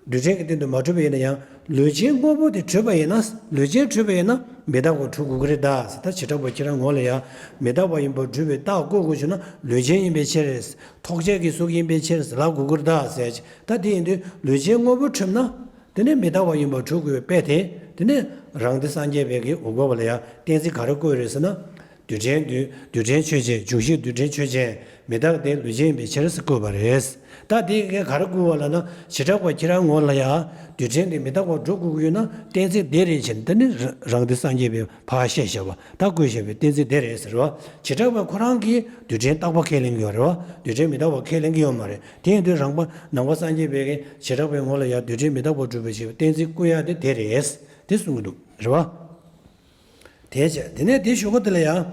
རྡུལ་ཕྲན་གྱི་སྟེང་དུ་མ་གྲུབ་པ་ཡིན་ན་ཡང་ལུས་ཅན་དངོས་པོ་དེ་གྲུབ་པ་ཡིན་ན། ལུས་ཅན་གྲུབ་པ་ཡིན་ན་མི་རྟག་པ་གྲུབ་དགོས་ཀྱི་རེད་ད་ཟེར། ད་བྱེ་བྲག་པ་ཁྱེད་རང་ངོ་ལ་ཡང་མི་རྟག་པ་ཡིན་པར་སྒྲུབ་པའི་རྟགས་བཀོད་དགོས་བྱུང་ན་ལུས་ཅན་ཡིན་པའི་ཕྱིར། ཐོགས་བཅས་ཀྱི་གཟུགས་ཡིན་པའི་ཕྱིར་ལབ་དགོས་ཀྱི་རེད་ད་ཟེར། ད་དེ་ཡིན་དུས་ལུས་ཅན་དངོས་པོ་གྲུབ་ན་དེ་ནས་མི་རྟག་པ་ཡིན་པར་གྲུབ་དགོས་པའི་དཔེ་དེ། དེ་ནས་རང་སྡེ་སངས་རྒྱས་པའི་གི་འུག་པ་བ་ལ་ཡང་གཏན་ཚིགས་ག་རེ་བཀོད་རེད་ཟེར་ན། རྡུལ་ཕྲན་རྡུལ། རྡུལ་ཕྲན་ཆོས་ཅན། འབྱུང་བཞི་རྡུལ་ཕྲན་ཆོས་ཅན། མི་རྟག་སྟེ་ལུས་ཅན་ཡིན་པའི་ཕྱིར་ཟེར་བཀོད་པ་རེད། ད་དེ་གས་ག་རེ་བཀོད་པ་ལབ་ན་བྱེ་བྲག་པ་ཁྱེད་རང་ངོ་ལ་ཡང་རྡུལ་ཕྲན་དེ་མི་རྟག་པར་སྒྲུབ་དགོས་ཀྱི་ཡོད་ན་གཏན་ཚིགས་དེ་རེད་ཅེས་ད་ནི་རང་སྡེ་སངས་རྒྱས་པས་ཕར་བཤད་བཞག་པ་ད་བཀོད་བཞག་པའི་གཏན་ཚིགས་དེ་རེད་ཟེར་བ། བྱེ་བྲག་པ་ཁོ་རང་གིས་རྡུལ་ཕྲན་རྟག་པ་ཁས་ལེན་གྱི་ཡོད་རེད་བ། རྡུལ་ཕྲན་མི་རྟག་པ་ཁས་ལེན་གྱི་ཡོད་མ་རེད། དེ་ཡིན་དུས་རང་པ་ནང་པ་སངས་རྒྱས་པས་བྱེ་བྲག་པའི་ངོ་ལ་ཡང་རྡུལ་ཕྲན་མི་རྟག་པར་སྒྲུབ་པའི་ཕྱིར་གཏན་ཚིགས་བཀོད་ཡག་དེ་དེ་རེད། དེ་གསུང་གི་འདུག་རེད་བ། དེ་བྱས་དེ་ནས་དེ་ཞུ་གི་དེ་ལ་ཡང་།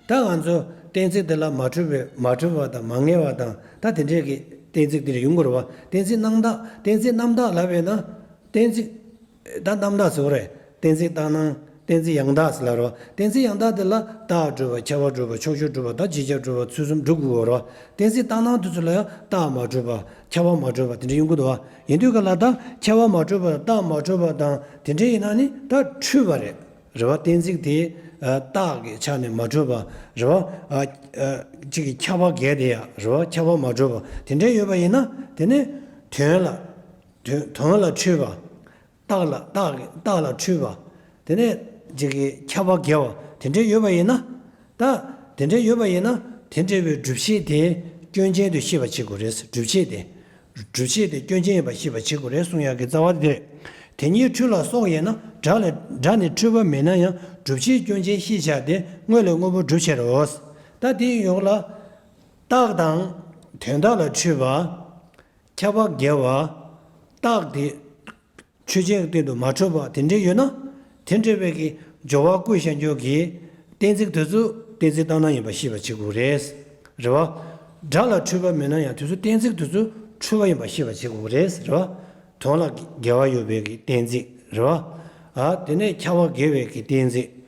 ད་ང་ཚོ་གཏན་ཚིགས་དེ་ལ་མ་གྲུབ་པའི་མ་གྲུབ་པ་དང་མ་ངེས་པ་དང་ད་དེ་འདྲས་ཀྱི་གཏན་ཚིགས་དེ་ཡོང་གི་རེད་བ། གཏན་ཚིགས་རྣམ་དག་གཏན་ཚིགས་རྣམ་དག་ལབ་པས་ན། གཏན་ཚིགས་ད་རྣམ་དག་ཟེར་བ་རེད། གཏན་ཚིགས་རྟག་སྣང་། གཏན་ཚིགས་ཡང་དག་ཟེར་ལབ་རེད་བ། གཏན་ཚིགས་ཡང་དག་དེ་ལ་རྟགས་སྒྲུབ་པ། ཁྱབ་པ་སྒྲུབ་པ། ཕྱོགས་ཆོས་སྒྲུབ་པ་དང་སྤྱི་ཁྱབ་སྒྲུབ་པ་ཚུལ་གསུམ་སྒྲུབ་དགོས་རེད་བ། གཏན་ཚིགས་རྟག་སྣང་དེ་ཚོ་ལ་ཡང་རྟགས་མ་གྲུབ་པ། ཁྱབ་པ་མ་གྲུབ་པ་དེ་འདྲ་ཡོང་གི་འདུག་བ། ཡིན་དུས་ག་ལ་ད་ཁྱབ་པ་མ་གྲུབ་པ་དང་རྟགས་མ་གྲུབ་པ་དང་དེ་འདྲ་ཡིན་ན་ནི་ད་འཁྲུལ་པ་རེད། རེད་བ། གཏན་ཚིགས་དེ་རྟགས་ཀྱི་ཆ་ནས་མ་གྲུབ་པ་རེད་བ། གཅིག་གི་ཁྱབ་པ་འགལ་དེ་ཡང་རེད་བ། ཁྱབ་པ་མ་གྲུབ་པ་དེ་འདྲ་ཡོད་པ་ཡིན་ན་དེ་ནི་དོན་ལ་དོན་དོན་ལ་འཁྲུལ་པ། རྟགས་ལ་རྟགས་ཀྱི་རྟགས་ལ་འཁྲུལ་པ། དེ་ནས་གཅིག་གི་ཁྱབ་པ་འགལ་བ་དེ་འདྲ་ཡོད་པ་ཡིན་ན། ད་དེ་འདྲ་ཡོད་པ་ཡིན་ན་དེ་འདྲ་བའི་སྒྲུབ་བྱེད་དེ་སྐྱོན་ཅན་དུ་ཤེས་པ་བྱེད་དགོས་རེད། སྒྲུབ་བྱེད་དེ། སྒྲུབ་བྱེད་དེ་སྐྱོན་ཅན་ཡིན་པ་ཤེས་པ་བྱེད་དགོས་རེད་གསུང་ཡག་གི་རྩ་བ་དེ་རེད། དེ་ཉིད་འཁྲུལ་ལ་སོགས་ཡིན་ན་སྒྲ་ལས་སྒྲ་ནི་འཁྲུལ་པ་མིན་ན་ཡང་སྒྲུབ་བྱེད་སྐྱོན་ཅན་ཤེས་བྱ་སྟེ་དངོས་ལས་དངོས་པོ་སྒྲུབ་བྱེད་རོ། ད་དེའི་ཡོག་ལ། རྟགས་དང་། དོན་དག་ལ་འཁྲུལ་པ། ཁྱབ་པ་འགལ་བ། རྟགས་དེ། ཆོས་ཅན་གྱི་སྟེང་དུ་མ་འཁྲུལ་པ་དེ་འདྲ་ཡོད་ན། དེ་འདྲ་བའི་གི་སྦྱོར་བ་བཀོད་བཞག་རྒྱུ་གི་གཏན་ཚིགས་དེ་ཚོ་གཏན་ཚིགས་རྟག་སྣང་ཡིན་པ་ཤེས་པ་བྱེད་དགོས་རེད། རེད་བ། སྒྲ་ལ་འཁྲུལ་པ་མེད་ན་ཡང་དེ་ཚོ་གཏན་ཚིགས་དེ་ཚོ་འཁྲུལ་པ་ཡིན་པ་ཤེས་པ་བྱེད་དགོས་རེད། རེད་བ། དོན་ལ་འགལ་བ་ཡོད་པའི་གི་གཏན་ཚིགས་རེད་བ། ཨ་དེ་ནས་ཁྱབ་པ་འགལ་བའི་གི་གཏན་ཚིགས།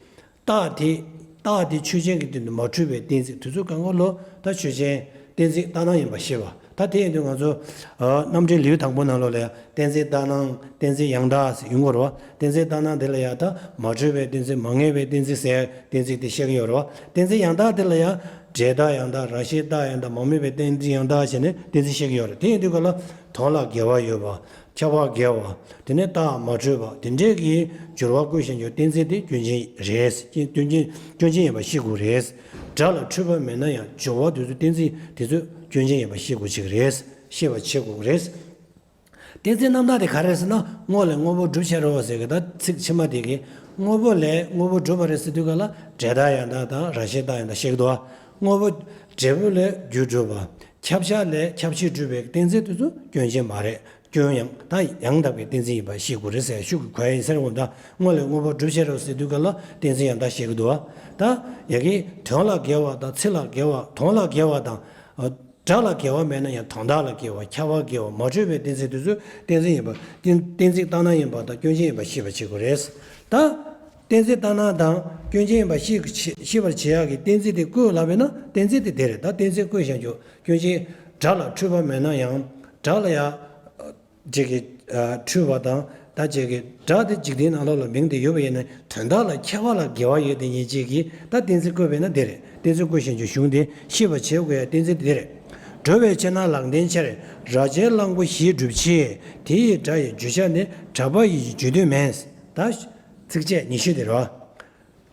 རྟགས་དེ། རྟགས་དེ་ཆོས་ཅན་གྱི་སྟེང་དུ་མ་འཁྲུལ་བའི་གཏན་ཚིགས་དེ་ཚོ་གང་ག་ལོ་ད་ཆོས་ཅན་གཏན་ཚིགས་རྟག་སྣང་ཡིན་པ་ཤེས་པ། ད་དེ་ཡིན་དུས་ང་ཚོ། ཨ་རྣམ་འགྲེལ་ལེའུ་དང་པོ་ནང་ལོགས་ལ་ཡང་གཏན་ཚིགས་རྟག་སྣང་གཏན་ཚིགས་ཡང་དག་ཟེར་ཡོང་གི་རེད་བ། གཏན་ཚིགས་རྟག་སྣང་དེ་ལ་ཡང་ད་མ་འཁྲུལ་བའི་གཏན་ཚིགས་མ་ངེས་པའི་གཏན་ཚིགས་ཟེར་གཏན་ཚིགས་དེ་བཤད་ཀྱི་ཡོད་རེད་བ། གཏན་ཚིགས་ཡང་དག་དེ་ལ་ཡང་འབྲས་རྟགས་ཡང་དག་རང་བཞིན་རྟགས་ཡང་དག་མ་དམིགས་པའི་གཏན་ཚིགས་ཡང་དག་ཟེར་ནས་གཏན་ཚིགས་བཤད་ཀྱི་ཡོད་རེད། དེ་ཡིན་དུས་ག་ལ་དོན་ལ་འགལ་བ་ཡོད་པ། ཁྱབ་པ་འགལ་བ། དེ་ནས་རྟགས་མ་འཁྲུལ་བ་དེ་འདྲས་ཀྱི་སྦྱོར་བ་བཀོད་བཞག་རྒྱུ་གཏན་ཚིགས་དེ་སྐྱོན་ཅན་རེད། སྐྱོན་ཅན་སྐྱོན་ཅན་ཡིན་པ་ཤེས་དགོས་རེད། སྒྲ་ལ་འཁྲུལ་པ་མེད་ན་ཡང་སྦྱོར་བ་དེ་ཚོ་གཏན་ཚིགས་དེ་ཚོ་སྐྱོན་ཅན་ཡིན་པ་ཤེས་དགོས་ཅིག་རེད། ཤེས་པ་བྱེད་དགོས་རེད། གཏན་ཚིགས་རྣམ་དག་དེ་ག་རེ་རེད་ཟེར་ན་དངོས་ལས་དངོས་པོ་སྒྲུབ་བྱེད་རོ་ཟེར་གི་ད་ཚིག་ཕྱི་མ་དེ་གི་དངོས་པོ་ལས་དངོས་པོ་སྒྲུབ་པ་རེད་ཟེར་དུས་ག་ལ་འབྲས་རྟགས་ཡང་དག་དང་རང་བཞིན་རྟགས་ཡང་དག་བཤད་ཀྱི་འདུག་བ། དངོས་པོ་འབྲས་བུ་ལས་རྒྱུ་སྒྲུབ་པ། ཁྱབ་བྱ་ལས་ཁྱབ་བྱེད་སྒྲུབ་པའི་གཏན་ཚིགས་དེ་ཚོ་སྐྱོན་ཅན་མ་རེད། སྐྱོན་ཡང་ད་ཡང་དག་པའི་གཏན་ཚིགས་ཡིན་པ་ཤེས་དགོས་རེད་ཟེར་ཤུགས་ཀྱིས་གོ་ཡ་ཡིན་ཟེར་འོང་ད་དངོས་ལས་དངོས་པོ་སྒྲུབ་བྱེད་རོ་ཟེར་དུས་ག་ལ་གཏན་ཚིགས་ཡང་དག་བཤད་ཀྱི་འདུག་བ། ད་ཡ་གི་དོན་ལ་འགལ་བ་དང་ཚིག་ལ་འགལ་བ་དོན་ལ་འགལ་བ་དང་། སྒྲ་ལ་འགལ་བ་མེད་ན་ཡང་དོན་དག་ལ་འགལ་བ་ཁྱབ་པ་འགལ་བ་མ་འཁྲུལ་བའི་གཏན་ཚིགས་དེ་ཚོ་གཏན་ཚིགས་ཡིན་པ་གཏན་གཏན་ཚིགས་རྟག་སྣང་ཡིན་པ་དང་སྐྱོན་ཅན་ཡིན་པ་ཤེས་པ་བྱེད་དགོས་རེད། ད། གཏན་ཚིགས་རྟག་སྣང་དང་སྐྱོན་ཅན་ཡིན་པ་ཤེས་ཤེས་པར་བྱེད་ཡག་གི་གཏན་ཚིགས་དེ་བཀོད་ལབ་པས་ན་གཏན་ཚིགས་དེ་དེ་རེད། ད་གཏན་ཚིགས་བཀོད་བཞག་རྒྱུ་སྐྱོན་ཅན་སྒྲ་ལ་འཁྲུལ་པ་མེད་ན་ཡང་སྒྲ་ལ་ཡང་ཅིག་གི་འཁྲུལ་པ་དང་ད་ཅིག་གི་སྒྲ་དེ་འཇིག་རྟེན་ནང་ལོགས་ལ་མིང་དེ་ཡོད་པ་ཡིན་ན་དོན་དག་ལ་ཁྱད་པར་ལ་འགལ་བ་ཡོད་དེ་ཉིད་ཅིག་གིས་ད་གཏན་ཚིགས་བཀོད་པས་ན་དེ་རེད། གཏན་ཚིགས་བཀོད་བཞག་རྒྱུ་གཞུང་དེ་ཤེས་པར་བྱེད་དགོས་ཡ་གཏན་ཚིགས་དེ་རེད། འགྲོ་བའི་ཕྱིར་ན་ལམ་བདེན་ཕྱིར། རྭ་ཅན་གླང་པོ་བཞིའི་སྒྲུབ་བྱེད་དེ་ཡི་སྒྲ་ཡི་བརྗོད་བྱ་ནི་གྲགས་པ་ཡི་བརྗོད་དོན་མིན། ད་ཚིགས་བཅད་ཉི་ཤུ་དེ་རེད་བ།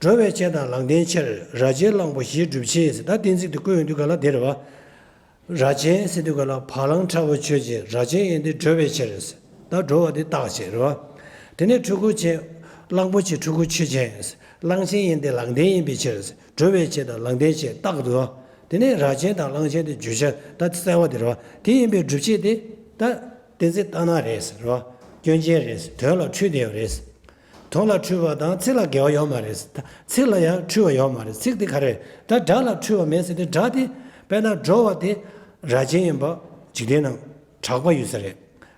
འགྲོ་བའི་ཕྱིར་དང་ལམ་བདེན་ཕྱིར། རྭ་ཅན་གླང་པོ་བཞིའི་སྒྲུབ་བྱེད་ཟེར་ད་གཏན་ཚིགས་དེ་བཀོད་ཡོང་དུས་ག་ལ་དེ་རེད་བ། རྭ་ཅན་ཟེར་དུས་ག་ལ་བ་ལང་ཁྲ་བོ་ཆོས་ཅན། རྭ་ཅན་ཡིན་ཏེ་འགྲོ་བའི་ཕྱིར་ཟེར། ད་འགྲོ་བ་དེ་རྟགས་བྱེད་རེད་བ། དེ་ནས་འཁྲུལ་འཁོར་ཅན། གླང་པོ་ཆེ་འཁྲུལ་འཁོར་ཆོས་ཅན། གླང་ཆེན་ཡིན་ཏེ་ལམ་བདེན་ཡིན་པའི་ཕྱིར་ཟེར། འགྲོ་བའི་ཕྱིར་དང་ལམ་བདེན་ཕྱིར་རྟགས་འདུག་བ། དེ་ནས་རྭ་ཅན་དང་གླང་ཆེན་དེ་བརྗོད་བྱ་ད་གསལ་བ་དེ་རེད་བ། དེ་ཡིན་པའི་སྒྲུབ་བྱེད་དེ་ད་གཏན་ཚིགས་རྟག་སྣང་རེད་ཟེར་རེད་བ། སྐྱོན་ཅན་རེད། དོན་ལ་འཁྲུལ་བསྡད་ཡོད་རེད། དོན་ལ་འཁྲུལ་བ་དང་ཚིག་ལ་འགལ་བ་ཡོད་མ་རེད། ད་ཚིག་ལ་ཡང་འཁྲུལ་བ་ཡོད་མ་རེད། ཚིག་དེ་ག་རེ་རེད། ད་སྒྲ་ལ་འཁྲུལ་བ་མེད་ཟེར་དུས་སྒྲ་དེ་དཔེར་ན་འགྲོ་བ་དེ་རྭ་ཅན་ཡིན་པ་འཇིག་རྟེན་ན་གྲགས་པ་ཡོད་ས་རེད།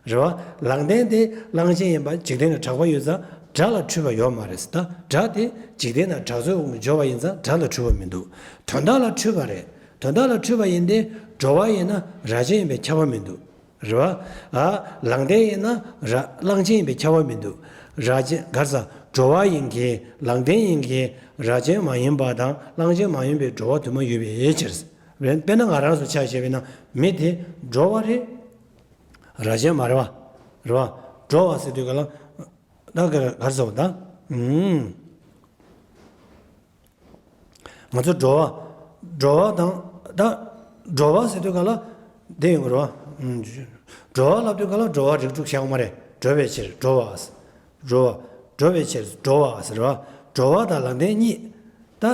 རེད་བ། ལང་སྟེང་དེ་གླང་ཆེན་ཡིན་པ་འཇིག་རྟེན་ན་གྲགས་པ་ཡོད་ཙང་སྒྲ་ལ་འཁྲུལ་བ་ཡོད་མ་རེད། ད་སྒྲ་དེ་འཇིག་རྟེན་ན་གྲགས་ཚོད་འོང་གི་འཇོག་པ་ཡིན་ཙང་སྒྲ་ལ་འཁྲུལ་བ་མི་འདུག་དོན་དག་ལ་འཁྲུལ་བ་རེད། དོན་དག་ལ་འཁྲུལ་བ་ཡིན་ཏེ་འགྲོ་བ་ཡིན་ན་རྭ་ཅན་ཡིན་པའི་ཁྱབ་པ་མི་འདུག་རེད་བ། ཨ། ལང་སྟེང་ཡིན་ན་རྭ་གླང་ཆེན་ཡིན་པའི་ཁྱབ་པ་མི་འདུག་རྭ་ཅན་ག་རེ་ཟ། འགྲོ་བ་ཡིན་གྱི་ལང་སྟེང་ཡིན་གྱི་རྭ་ཅན་མ་ཡིན་པ་དང་གླང་ཆེན་མ་ཡིན་པའི་འགྲོ་བ་དུ་མ་ཡོད་པའི་ཕྱིར། དཔེར་ན་ང་རང་ཚོ་ཆ་བཞག་པ་ཡིན་ན་མི་དེ་འགྲོ་བ་རེད། རྭ་ཅན་མ་རེད་བ། རེད་བ། འགྲོ་བ་ཟེར་དུས་ག་ལ། ད་ག་རེ་ག་རེ་ཟེར་བ་ད། ཨུམ། ང་ཚོ་འགྲོ་བ། འགྲོ་བ་དང་ད། འགྲོ་བ་ཟེར་དུས་ག་ལ། དེ་ཡོང་གི་རེད་བ། ཨུམ། འགྲོ་བ་ལབ་དུས་ག་ལ་འགྲོ་བ་རིགས་དྲུག་བཞག་ཡོད་མ་རེད། འགྲོ་བའི་ཕྱིར་འགྲོ་བ། འགྲོ་བ། འགྲོ་བའི་ཕྱིར་འགྲོ་བ་ཟེར་བ། འགྲོ་བ་དང་ལང་སྟེང་གཉིས། ད།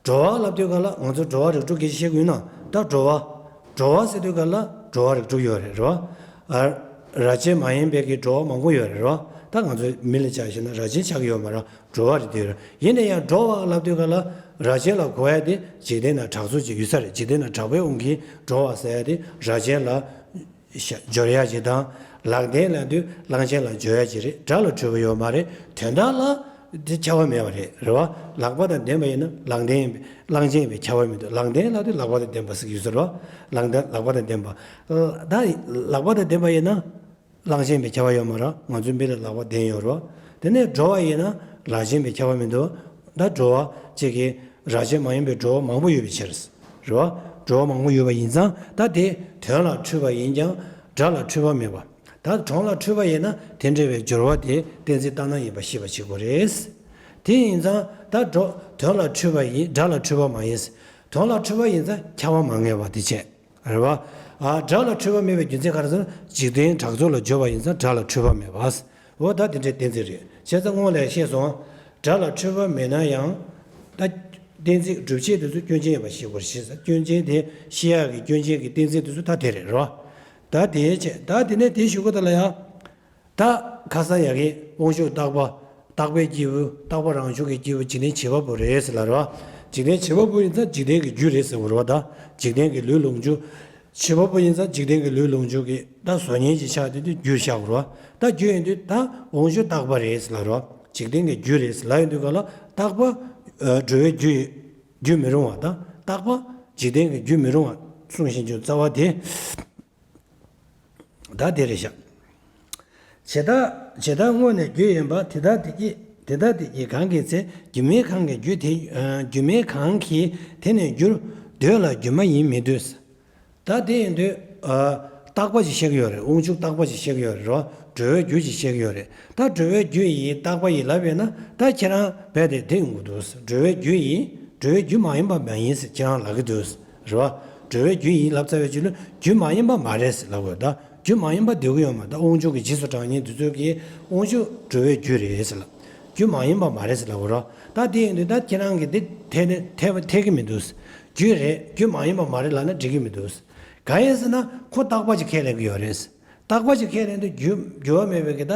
འགྲོ་བ་ལབ་དུས་ག་ལ་ང་ཚོ་འགྲོ་བ་རིགས་དྲུག་གི་བཤད་ཀྱི་ཡོད་ན་ད་འགྲོ་བ། འགྲོ་བ་ཟེར་དུས་ག་ལ་འགྲོ་བ་རིགས་དྲུག་ཡོད་རེད། རེད་བ། ཨ། རྭ་ཅན་མ་ཡིན་པའི་གི་འགྲོ་བ་མང་པོ་ཡོད་རེད། རེད་བ། ད་ང་ཚོ་མི་ལ་ཆ་བཞག་ན་རྭ་ཅན་ཆགས་ཀྱི་ཡོད་མ་རེད། འགྲོ་བ་རེད་དེ་ཡོད་རེད། ཡིན་ན་ཡང་འགྲོ་བ་ལབ་དུས་ག་ལ་རྭ་ཅན་ལ་གོ་ཡ་དེ་འཇིག་རྟེན་ན་གྲགས་ཚོད་ཅིག་ཡོད་ས་རེད། འཇིག་རྟེན་ན་གྲགས་པའི་དབང་གིས་འགྲོ་བ་ཟེར་ཡ་དེ་རྭ་ཅན་ལ། སྦྱོར་ཡ་ཅིག་དང་། ལང་སྟེང་ལབ་དུས་གླང་ཆེན་ལ་སྦྱོར་ཡ་ཅིག་རེད། སྒྲ་ལ་འཁྲུལ་པ་ཡོད་མ་རེད། དོན་དག་ལ་དེ་ཁྱབ་པ་མེད་པ་རེད། རེད་བ། ལག་པ་དང་ལྡན་པ་ཡིན་ན་ལང་སྟེང་ཡིན་པའི་གླང་ཆེན་ཡིན་པའི་ཁྱབ་པ་མི་འདུག་ལང་སྟེང་ལབ་དུས་ལག་པ་དང་ལྡན་པ་ཟེར་གྱི་ཡོད་ས་རེད་བ། ལང་སྟེང་ལག་པ་དང་ལྡན་པ། ད་ལག་པ་དང་ལྡན་པ་ཡིན་ན་གླང་ཆེན་ཡིན་པའི་ཁྱབ་པ་ཡོད་མ་རེད། ང་ཚོའི་མི་ལ་ལག་པ་ལྡན་ཡོད་རེད་བ། དེ་ནས་འགྲོ་བ་ཡིན་ན་ལང་ཆེན་ཡིན་པའི་ཁྱབ་པ་མི་འདུག་ད་འགྲོ་བ་གཅིག་གིས། རྭ་ཅན་མ་ཡིན་པའི་འགྲོ་བ་མང་པོ་ཡོད་པའི་ཕྱིར། རེད་བ། འགྲོ་བ་མང་པོ་ཡོད་པ་ཡིན་ཙང་ད་དེ་དོན་ལ་འཁྲུལ་པ་ཡིན་ཀྱང་སྒྲ་ལ་འཁྲུལ་པ་མེད་པ། ད་གྲངས་ལ་འཁྲུལ་པ་ཡིན་ན་དེ་འདྲ་བའི་སྦྱོར་བ་དེ་གཏན་ཚིགས་ལྟར་སྣང་ཡིན་པ་ཤེས་པ་བྱེད་དགོས་རེད། དེ་ཡིན་ཙང་ད་འགྲོ་དོན་ལ་འཁྲུལ་པ་ཡིན། སྒྲ་ལ་འཁྲུལ་པ་མ་ཡིན། དོན་ལ་འཁྲུལ་པ་ཡིན་ཙང་ཁྱབ་པ་མ་ངེས་པ་དེ་བྱས། རེད་བ། ཨ། སྒྲ་ལ་འཁྲུལ་པ་མེད་པའི་རྒྱུ་མཚན་ག་རེ་ཟེར་ན་འཇིག་རྟེན་གྲགས་ཚོད་ལ་སྦྱོར་བ་ཡིན་ཙང་སྒྲ་ལ་འཁྲུལ་པ་མེད་པ། འོ་ད་དེ་འདྲའི་གཏན་ཚིགས་རེད། བྱས་ཙང་སྔོན་ལ་བཤད་སོང་། སྒྲ་ལ་འཁྲུལ་པ་མེད་ན་ཡང་། ད། གཏན་ཚིགས་སྒྲུབ་བྱེད་དེ་ཚོ་སྐྱོན་ཅན་ཡིན་པ་ཤེས་དགོས་རེད། ཤེས་ས་སྐྱོན་ཅན་དེ་ཤེས་ཡག་གི་སྐྱོན་ཅན་གྱི་གཏན་ཚིགས་དེ་ཚོ་ད་དེ་རེད་རོ། ད་དེའི་ཆེད་ད་དེ་ནས་དེའི་གཞུག་གུ་དེ་ལ་ཡང་། ད་ཁ་སང་ཡ་གི་དབང་ཕྱུག་རྟག་པ། རྟག་པའི་སྐྱེས་བུ། རྟག་པ་རང་བྱུང་གི་སྐྱེས་བུ་འཇིག་རྟེན་བྱེད་པ་པོ་རེད་ཟེར་ལ་རོ། འཇིག་རྟེན་བྱེད་པ་པོ་ཡིན་ཙང་འཇིག་རྟེན་གྱི་རྒྱུ་རེད་ཟེར་བ་རོ། ད་འཇིག་རྟེན་གྱི་ལུས་ལོངས་སྤྱོད། བྱེད་པ་པོ་ཡིན་ཙང་འཇིག་རྟེན་གྱི་ལུས་ལོངས་སྤྱོད་ཀྱི་ད་བཟོ་མཁན་ཅིག་ཆགས་དུས་དེ་རྒྱུར་བཞག་རོ། ད་རྒྱུ་ཡིན་དུས་ད་དབང་ཕྱུག་རྟག་པ་རེད་ཟེར་ལ་རོ། འཇིག་རྟེན་གྱི་རྒྱུ་རེད་ཟེར་ལ་ཡོང་དུས་ག་ལ་རྟག་པ། ཨ། འགྲོ་བའི་རྒྱུ་ཡི། རྒྱུ་མི་རུང་བ་དང་རྟག་པ། འཇིག་རྟེན་གྱི་རྒྱུ་མི་རུང་བ་གསུངས་བཞིན་དུ་རྩ་བ་དེ། ད་དེ་རེད་བཞག་ཇི་ལྟར་ཇི་ལྟར་སྔོན་ནས་རྒྱུ་ཡིན་པ་དེ་ལྟར་དེ་གིས་དེ་ལྟར་དེ་གིས་གང་གི་ཚེ་སྒྱུ་མའི་ཁམས་ཀྱི་རྒྱུ་དེ་སྒྱུ་མའི་ཁམས་ཀྱིས་དེ་ནས་འགྱུར། འདོད་ལ་སྒྱུ་མ་ཡིན་མི་འདོད། ད་དེ་ཡིན་དུས། རྟག་པ་ཅིག་བཤད་ཀྱི་ཡོད་རེད། དབང་ཕྱུག་རྟག་པ་ཅིག་བཤད་ཀྱི་ཡོད་རེད་རོ། འགྲོ་བའི་རྒྱུ་ཅིག་བཤད་ཀྱི་ཡོད་རེད། ད་འགྲོ་བའི་རྒྱུ་ཡིན་རྟག་པ་ཡིན་ལབ་ཡོད་ན་ད་ཁྱེད་རང་རྦད་དེ་དེ་ཡོང་གི་འདུག་འགྲོ་བའི་རྒྱུ་ཡིན། འགྲོ་བའི་རྒྱུ་མ་ཡིན་པ་མ་ཡིན་ཟེར་ཁྱེད་རང་ལབ་ཀྱི་འདུག་རེད་བ། འགྲོ་བའི་རྒྱུ་ཡིན་ལབ་ཚར་བའི་རྗེས་ལ་རྒྱུ་མ་ཡིན་པ་མ་རེད་ཟེར་ལབ་དགོས། ད་རྒྱུ་མ་ཡིན་པ་འདོད་ཀྱི་ཡོད་མ་རེད། ད་དབང་ཕྱུག་གི་རྗེས་སུ་འབྲང་མཁན་དེ་ཚོས་ཀྱིས་དབང་ཕྱུག་འགྲོ་བའི་རྒྱུ་རེད་ཟེར་ལབ། རྒྱུ་མ་ཡིན་པ་མ་རེད་ཟེར་ལབ་དགོས་རོ། ད་དེ་ཡིན་དུས་ད་ཁྱེད་རང་གིས་འདི་འཐད་ནས་འཐད་པ་འཐད་ཀྱི་མི་འདུག་རྒྱུ་རེད། རྒྱུ་མ་ཡིན་པ་མ་རེད་ལབ་ན་འགྲིག་གི་མི་འདུག་གང་ཡིན་ཟེར་ན་ཁོ་རྟག་པ་ཅིག་ཁས་ལེན་གྱི་ཡོད་རེད། རྟག་པ་ཅིག་ཁས་ལེན་དུས་རྒྱུ་འགྱུར་བ་མེད་པའི་གི་ད་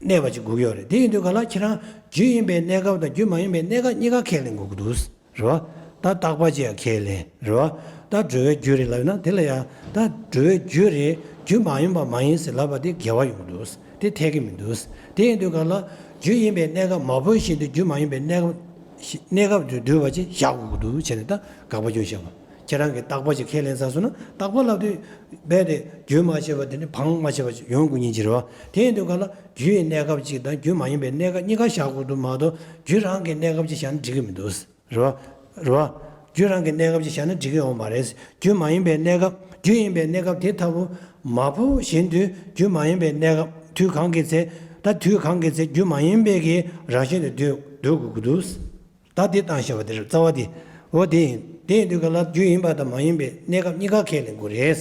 གནས་པ་ཅིག་དགོས་ཀྱི་ཡོད་རེད། དེ་ཡིན་དུས་ག་ལ་ཁྱེད་རང་རྒྱུ་ཡིན་པའི་གནས་སྐབས་དང་རྒྱུ་མ་ཡིན་པའི་གནས་སྐབས་གཉིས་ཀ་ཁས་ལེན་དགོས་ཀྱི་འདུག་རེད་བ། ད་རྟག་པ་ཅིག་ཡང་ཁས་ལེན་རེད་བ། ད་འགྲོ་བའི་རྒྱུ་རེད་ལབ་ན་དེ་ལ་ཡང་ད་འགྲོ་བའི་རྒྱུ་རེད། རྒྱུ་མ་ཡིན་པ་མ་ཡིན་ཟེར་ལབ་པ་དེ་འགལ་བ་ཡོང་གི་འདུག་དེ་འཐད་ཀྱི་མི་འདུག་དེ་ཡིན་དུས་ག་ལ་རྒྱུ་ཡིན་པའི་གནས་སྐབས་མ་བུ་བཞིན་དུ་རྒྱུ་མ་ཡིན་པའི་གནས་སྐབས་གནས་སྐབས་དུ་འདུས་པ་ཅིག་བཞག་དགོས་ཀྱི་འདུག་བྱས་ནས་ད་དགག་པ་རྒྱག་བཞག་པ། ཁྱེད་རང་གིས་རྟག་པ་ཅིག་ཁས་ལེན་ཚར་སོང་ན་རྟག་པ་ལབ་དུས་རྦད་དེ་རྒྱུན་མ་ཆད་པ་དེ་ནི་བང་མ་ཆད་པ་ཅིག་ཡོང་དགོས་ཉིན་ཅིག་རེད་བ། དེ་ཡིན་དུས་ག་ལ་རྒྱུ་ཡི་གནས་སྐབས་གཅིག་དང་རྒྱུ་མ་ཡིན་པའི་གནས་སྐབས་གཉིས་ཀ་བཞག་དགོས་འདུག་མ་གཏོགས་རྒྱུ་རང་གི་གནས་སྐབས་ཅིག་བཞག་ན་འགྲིག་གི་མི་འདུག་རེད་བ། རེད་བ། རྒྱུ་རང་གི་གནས་སྐབས་ཅིག་བཞག་ན་འགྲིག་གི་ཡོད་མ་རེད། རྒྱུ་མ་ཡིན་པའི་གནས་སྐབས་རྒྱུ་ཡིན་པའི་གནས་སྐབས་དེ་ལྟ་བུ་མ་བུ་བཞིན་དུ་རྒྱུ་མ་ཡིན་པའི་གནས་སྐབས་དུས་གང་གི་ཚེ་ད་དུས་གང་གི་ཚེ་རྒྱུ་མ་ཡིན་པའི་གི་རང་བཞིན་དུ་འདོད་འདོད་དགོས་ཀྱི་འདུག་ད་དེ་བཏང་བཞག་པ་དེ་རེད། རྩ་བ་དེ། འོ་དེ་ཡིན། དེ་ཡིན་དུས་ག་ལ་རྒྱུ་ཡིན་པ་དང་མ་ཡིན་པའི་གནས་སྐབས་གཉིས་ཀ་ཁས་ལེན་དགོས་རེད།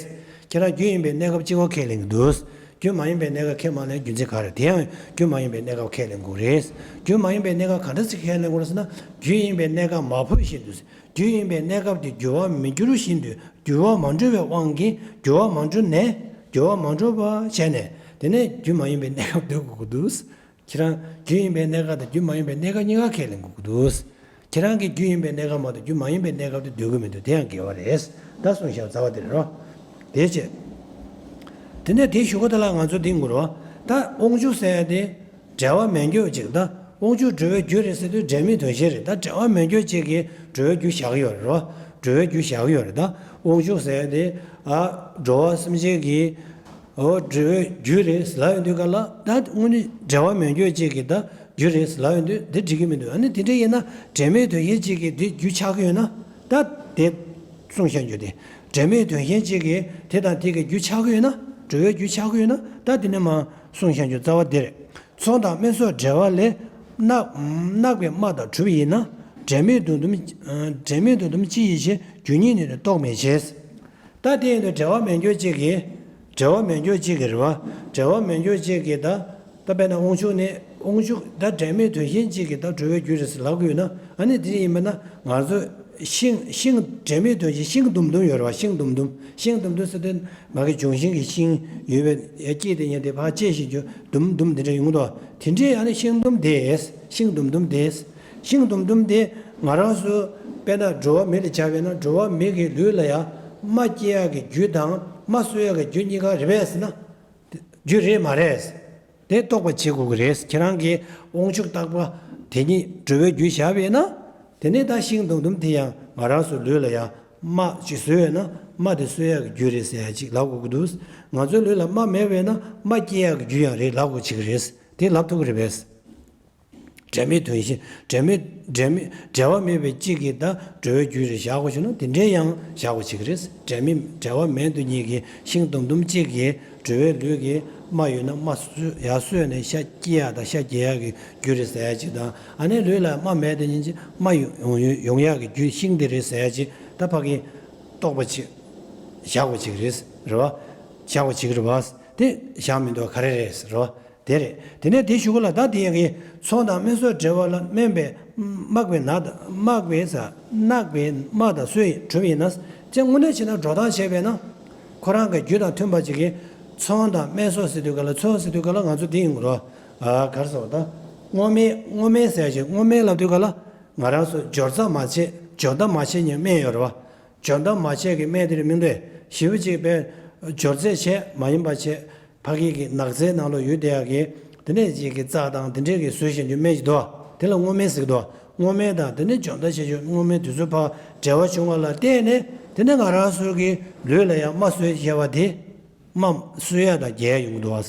ཁྱེད་རང་རྒྱུ་ཡིན་པའི་གནས་སྐབས་གཅིག་པ་ཁས་ལེན་གྱི་འདུག་རྒྱུ་མ་ཡིན་པའི་གནས་སྐབས་ཁས་མ་ལེན་རྒྱུ་མཚན་ག་རེ། དེ་ཡང་རྒྱུ་མ་ཡིན་པའི་གནས་སྐབས་ཁས་ལེན་དགོས་རེད། རྒྱུ་མ་ཡིན་པའི་གནས་སྐབས་ག་འདྲ་ཞིག་ཁས་ལེན་དགོས་རེད་ཟེར་ན། རྒྱུ་ཡིན་པའི་གནས་སྐབས་མ་བུ་བཞིན་དུ། རྒྱུ་ཡིན་པའི་གནས་སྐབས་དེ་འགྱུར་བ་མི་འགྱུར་བཞིན་དུ་འགྱུར་བ་མ་འགྲོ་བའི་དབང་གིས་འགྱུར་བ་མ་འགྲོ་ནས་འགྱུར་བ་མ་འགྲོ་བ་བྱས་ནས། དེ་ནས་རྒྱུ་མ་ཡིན་པའི་གནས་སྐབས་འདོད་དགོས་ཀྱི་འདུག་ཁྱེད་རང་རྒྱུ་ཡིན་པའི་གནས་སྐབས་དང་རྒྱུ་མ་ཡིན་པའི་གནས་སྐབས་གཉིས་ཀ་ཁས་ལེན་དགོས་ཀྱི་འདུག་ཁྱེད་རང་གིས་རྒྱུ་ཡིན་པའི་གནས་སྐབས་མ་གཏོགས་རྒྱུ་མ་ཡིན་པའི་གནས་སྐབས་དེ་འདོད་ཀྱི་མི་འདུག་དེ་ཡང་འགལ་བ་རེད། ད་གསུངས་བཞག་རྩ་བ་དེ་རེད་རོ། དེ་བྱས། དེ་ནས་དེའི་གཞུག་གུ་དེ་ལ་ང་ཚོ་འདི་ངུ་རོ། ད་དབང་ཕྱུག་ཟེར་ཡ་དེ། འབྲེལ་བ་མེད་འགྱོད་ཅིག་ད་དབང་ཕྱུག་འབྲེལ་བའི་རྒྱུ་རེད་ཟེར་དུས་འབྲེལ་མེད་དོན་གཞན་རེད། ད་འབྲེལ་བ་མེད་འགྱོད་ཅིག་གིས་འབྲེལ་བའི་རྒྱུ་བཞག་གི་ཡོད་རེད་རོ། འབྲེལ་བའི་རྒྱུ་བཞག་གི་ཡོད་རེད། ད་དབང་ཕྱུག་ཟེར་ཡ་དེ། ཨ། འགྲོ་བ་སེམས་ཅན་གྱི། འོ། འབྲེལ་བའི་རྒྱུ་རེད་ལབ་ཡོང་དུས་ག་ལ། ད་དངོས་གནས་འབྲེལ་བ་མེད་འགྱོད་ཅིག་གིས་ད་རྒྱུ་རེད་ལབ་ཡོང་དུས་དེ་འགྲིག་གི་མི་འདུག་ཨ་ནི་དེ་འདྲ་ཡིན་ན་འབྲེལ་མེད་དོན་གཞན་ཅིག་གིས་དེ་རྒྱུ་ཆགས་ཀྱི་ཡོད་ན། ད་དེ་གསུངས་བཞག་རྒྱུ་དེ། འབྲེལ་མེད་དོན་གཞན་ཅིག་གིས་དེ་དང་དེ་གི་རྒྱུ་ཆགས་ཀྱི་ཡོད་ན། འབྲེལ་བའི་རྒྱུ་ཆགས་ཀྱི་ཡོད་ན། ད་དེ་ནས་མར་གསུངས་བཞག་རྒྱུ་རྩ་བ་དེ་རེད། ཚོང་དང་སྨན་སོགས་འབྲེལ་བ་ལས། གནག་གནག་པའི་རྨ་དང་གྲུབ་ཡིན་ན། འབྲེལ་མེད་དོན་དུམ། འབྲེལ་མེད་དོན་དུམ་ཅི་ཡི་ཕྱིར། རྒྱུ་ཉིད་ནི་རྟོགས་མི་བྱེད། ད་དེ་ཡིན་དུས་འབྲེལ་བ་མེད་འགྱོད་ཅིག་གིས། འབྲེལ་བ་མེད་འགྱོད་ཅིག་གིས་རེད་བ། འབྲེལ་བ་མེད་འགྱོད་ཅིག་གིས་ད། ད་དཔེར་ན་དབང་ཕྱུག་ནི། དབང་ཕྱུག་ད་འབྲེལ་མེད་དོན་གཞན་ཅིག་གིས་ད་འགྲོ་བའི་རྒྱུ་རེད་ཟེར་ལབ་དགོས་ན། ཨ་ནི་དེ་ཡིན་པ་ན་ང་ཚོ་ཤིང་། ཤིང་འབྲེལ་མེད་དོན་གཞན། ཤིང་དུམ་དུམ་ཡོད་རེད་བ། ཤིང་དུམ་དུམ། ཤིང་དུམ་དུམ་ཟེར་དུས་ང་གི་ལྗོན་ཤིང་གི་ཤིང་ཡོད་པའི་སྐྱེས་དེ་ཉིད་དེ་ཕར་བཅད་བཞིན་རྒྱུ་དུམ་དུམ་དེ་འདྲ་ཡོང་གི་འདུག་དེ་འདྲའི་ཨ་ནི་ཤིང་དུམ་དེ། ཤིང་དུམ་དུམ་དེ། ཤིང་དུམ་དུམ་དེ་ང་རང་ཚོ་དཔེར་ན་འགྲོ་བ་མི་ལ་བྱ་བས་ན། འགྲོ་བ་མི་གི་ལུས་ལ་ཡང་རྨ་སྐྱེ་ཡག་གི་རྒྱུ་དང་རྨ་གསོ་ཡག་གི་རྒྱུ་གཉིས་ཀ་རེད་པས་ཟེར་ན། རྒྱུ་རེད་མ་རེད། དེ་རྟོགས་པ་བྱེད་དགོས་ཀྱི་རེད། ཁྱེད་རང་གིས་དབང་ཕྱུག་རྟག་པ་དེ་ཉིད་འགྲོ་བའི་རྒྱུ་བཞག་པས་ན། དེ་ནས་ད་ཤིང་དུམ་དུམ་དེ་ཡང་ང་རང་ཚོའི་ལུས་ལ་ཡང་རྨ་ཅིག་བཟོས་ཡོད་ན། རྨ་དེ་གསོ་ཡག་གི་རྒྱུ་རེད་ཟེར་ཡག་ཅིག་ལབ་དགོས་ཀྱི་འདུག་ང་ཚོའི་ལུས་ལ་རྨ་མེད་པས་ན་རྨ་སྐྱེ་ཡག་གི་རྒྱུ་ཡང་རེད་ལབ་དགོས་བྱེད་ཀྱི་རེད། དེ་ལབ་ཐུབ་ཀྱི་རེད་པས། འབྲེལ་མེད་དོན་གཞན། འབྲེལ་མེད། འབྲེལ་མེད། འབྲེལ་བ་མེད་པའི་གཅིག་གིས་ད་འགྲོ་བའི་རྒྱུ་རེད་བཞག་དགོས་བྱུང་ན། དེ་འདྲའི་ཡང་བཞག་དགོས་བྱེད་ཀྱི་རེད། འབྲེལ་མེད། འབྲེལ་བ་མེད་དོན་གཉིས་ཀྱིས་ཤིང་དུམ་དུམ་གཅིག་གིས་འགྲོ་བའི་ལུས་ཀྱི་རྨ་ཡོད་ན་རྨ་གསོ་ཡག་གསོས་ནས་ཤ་སྐྱེ་ཡག་དང་ཤ་རྒྱས་ཡག་གི་རྒྱུ་རེད་ཟེར་ཡག་ཅིག་དང་། ཨ་ནི་ལུས་ལ་རྨ་མེད་དེ་ཉིན་གཅིག་རྨ་ཡོང་ཡོང་ཡོང་ཡག་གི་རྒྱུ་ཤིང་དེ་རེད་ཟེར་ཡག་ཅིག་ད་ཕ་གི་རྟོགས་པ་ཅིག་བཞག་དགོས་བྱེད་ཀྱི་རེད། རེད་བ། བཞག་དགོས་བྱེད་ཀྱི་རེད་བ། དེ་བཞག་མི་འདུག་ག་རེ་རེད་ཟེར་རོ། དེ་རེད། དེ་ནས་དེའི་གཞུག་གུ་ལ་ད་དེ་ཡང་གི་ཚོང་དང་སྨན་སོགས་འབྲེལ་བ་ལ་སྨན་པའི་རྨག་པའི་ནག་དང་། རྨག་པའི་ཟ། གནག་པའི་རྨ་དང་སོས་གྲུབ་ཡིན་ན། དེ་དངོས་གནས་བྱས་ན་འགྲོ་སྟངས་བྱས་པས་ན། ཁོ་རང་གི་རྒྱུ་དང་མཐུན་པ་ཅིག་གིས་ཚོང་དང་སྨན་སོགས་ཟེར་དུས་ག་ལ། ཚོང་ཟེར་དུས་ག་ལ་ང་ཚོ་འདི་ཡིན་དགོས་རོ། ཨ། ག་རེ་ཟེར་བ་ད། སྔོ་སྨན། སྔོ་སྨན་ཟེར་ཞིག་སྔོ་སྨན་ལབ་དུས་ག་ལ་ང་རང་ཚོ་སྦྱོར་རྩ་མ་བྱས། སྦྱོར་ལྡན་མ་བྱས་ཉིན་སྨན་ཡོད་རེད་བ། སྦྱོར་ལྡན་མ་བྱས་ཀྱི་སྨན་དེ་རེད་མི་འདུག་ཞེ་པོ་ཅིག་པའི་སྦྱོར་རྩིས་བྱས་མ་ཡིན་པ་བྱས། ཕ་གི་གི་ནག་རྩའི་ནང་ལ་ཡོད་བསྡད་ཡག་གི། དེ་ནས་ཅིག་གི་རྩ་དང་དེ་འདྲས་ཀྱི་བཟོས་བཞིན་རྒྱུ་སྨན་ཞིག་འདུག་དེ་ལ་སྔོ་སྨན་ཟེར་གི་འདུག་སྔོ་སྨན་དང་དེ་ནས་སྦྱོར་ལྡན་བྱས་རྒྱུ་སྔོ་སྨན་དེ་ཚོ་ཕར་འབྲེལ་བ་བྱུང་བ་ལ་བརྟེན་ནས། དེ་ནས་ང་རང་ཚོ་གི་ལུས་ལ་ཡང་རྨ་གསོས་བྱས་པ་དེ། རྨ་གསོས་ཡག་དང་རྒྱས་ཡག་ཡོང་གི་འདུག་བ།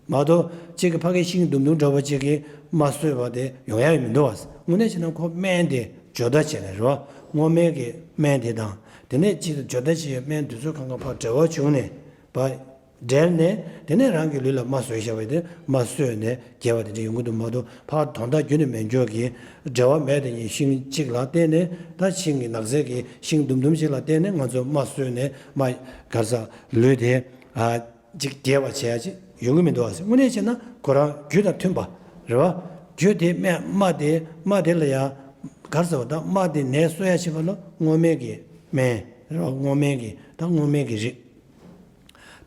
མ་གཏོགས་གཅིག་གི་ཕ་གི་ཤིང་དུམ་དུམ་འདྲ་བོ་གཅིག་གིས་རྨ་གསོས་པ་དེ་ཡོང་ཡག་མི་འདུག་བ། དངོས་གནས་བྱས་ན་ཁོ་སྨན་དེ་སྦྱོར་ལྡན་བྱས་ནས་རེད་བ། སྔོ་སྨན་གྱི་སྨན་དེ་དང་། དེ་ནས་གཅིག་ཏུ་སྦྱོར་ལྡན་བྱས་པའི་སྨན་དེ་ཚོ་གང་ག་ཕར་འབྲེལ་བ་བྱུང་ནས། བ། འབྲེལ་ནས་དེ་ནས་རང་གི་ལུས་ལ་རྨ་གསོས་བཞག་པ་དེ་རྨ་གསོས་ནས་རྒྱས་པ་དེ་འདྲ་ཡོང་གི་འདུག་མ་གཏོགས། ཕར་དོན་དག་རྒྱུ་ནི་མེད་འགྱོད་ཀྱི་འབྲེལ་བ་མེད་དེ་ཉིད་ཤིང་གཅིག་ལ་བརྟེན་ནས། ད་ཤིང་གི་ནག་རྩའི་གི་ཤིང་དུམ་དུམ་ཅིག་ལ་བརྟེན་ནས་ང་ཚོ་རྨ་གསོས་ནས་རྨ་ག་རེ་ཟ། ལུས་དེ། ཨ། ཅིག་རྒྱས་པ་བྱེད་ཡ་ཅིག་ཡོང་གི་མི་འདུག་བ་ཟེར། དངོས་གནས་བྱས་ན་ཁོ་རང་རྒྱུ་དང་མཐུན་པ་རེད་བ། རྒྱུ་དེ་སྨན། རྨ་དེ། རྨ་དེ་ལ་ཡང་ག་རེ་ཟེར་བ་དང་། རྨ་དེ་ནད་གསོ་ཡ་བྱེད་པ་ལ་སྔོ་སྨན་གྱི་སྨན་རེད་བ། སྔོ་སྨན་གྱི། ད་སྔོ་སྨན་གྱི་རིགས།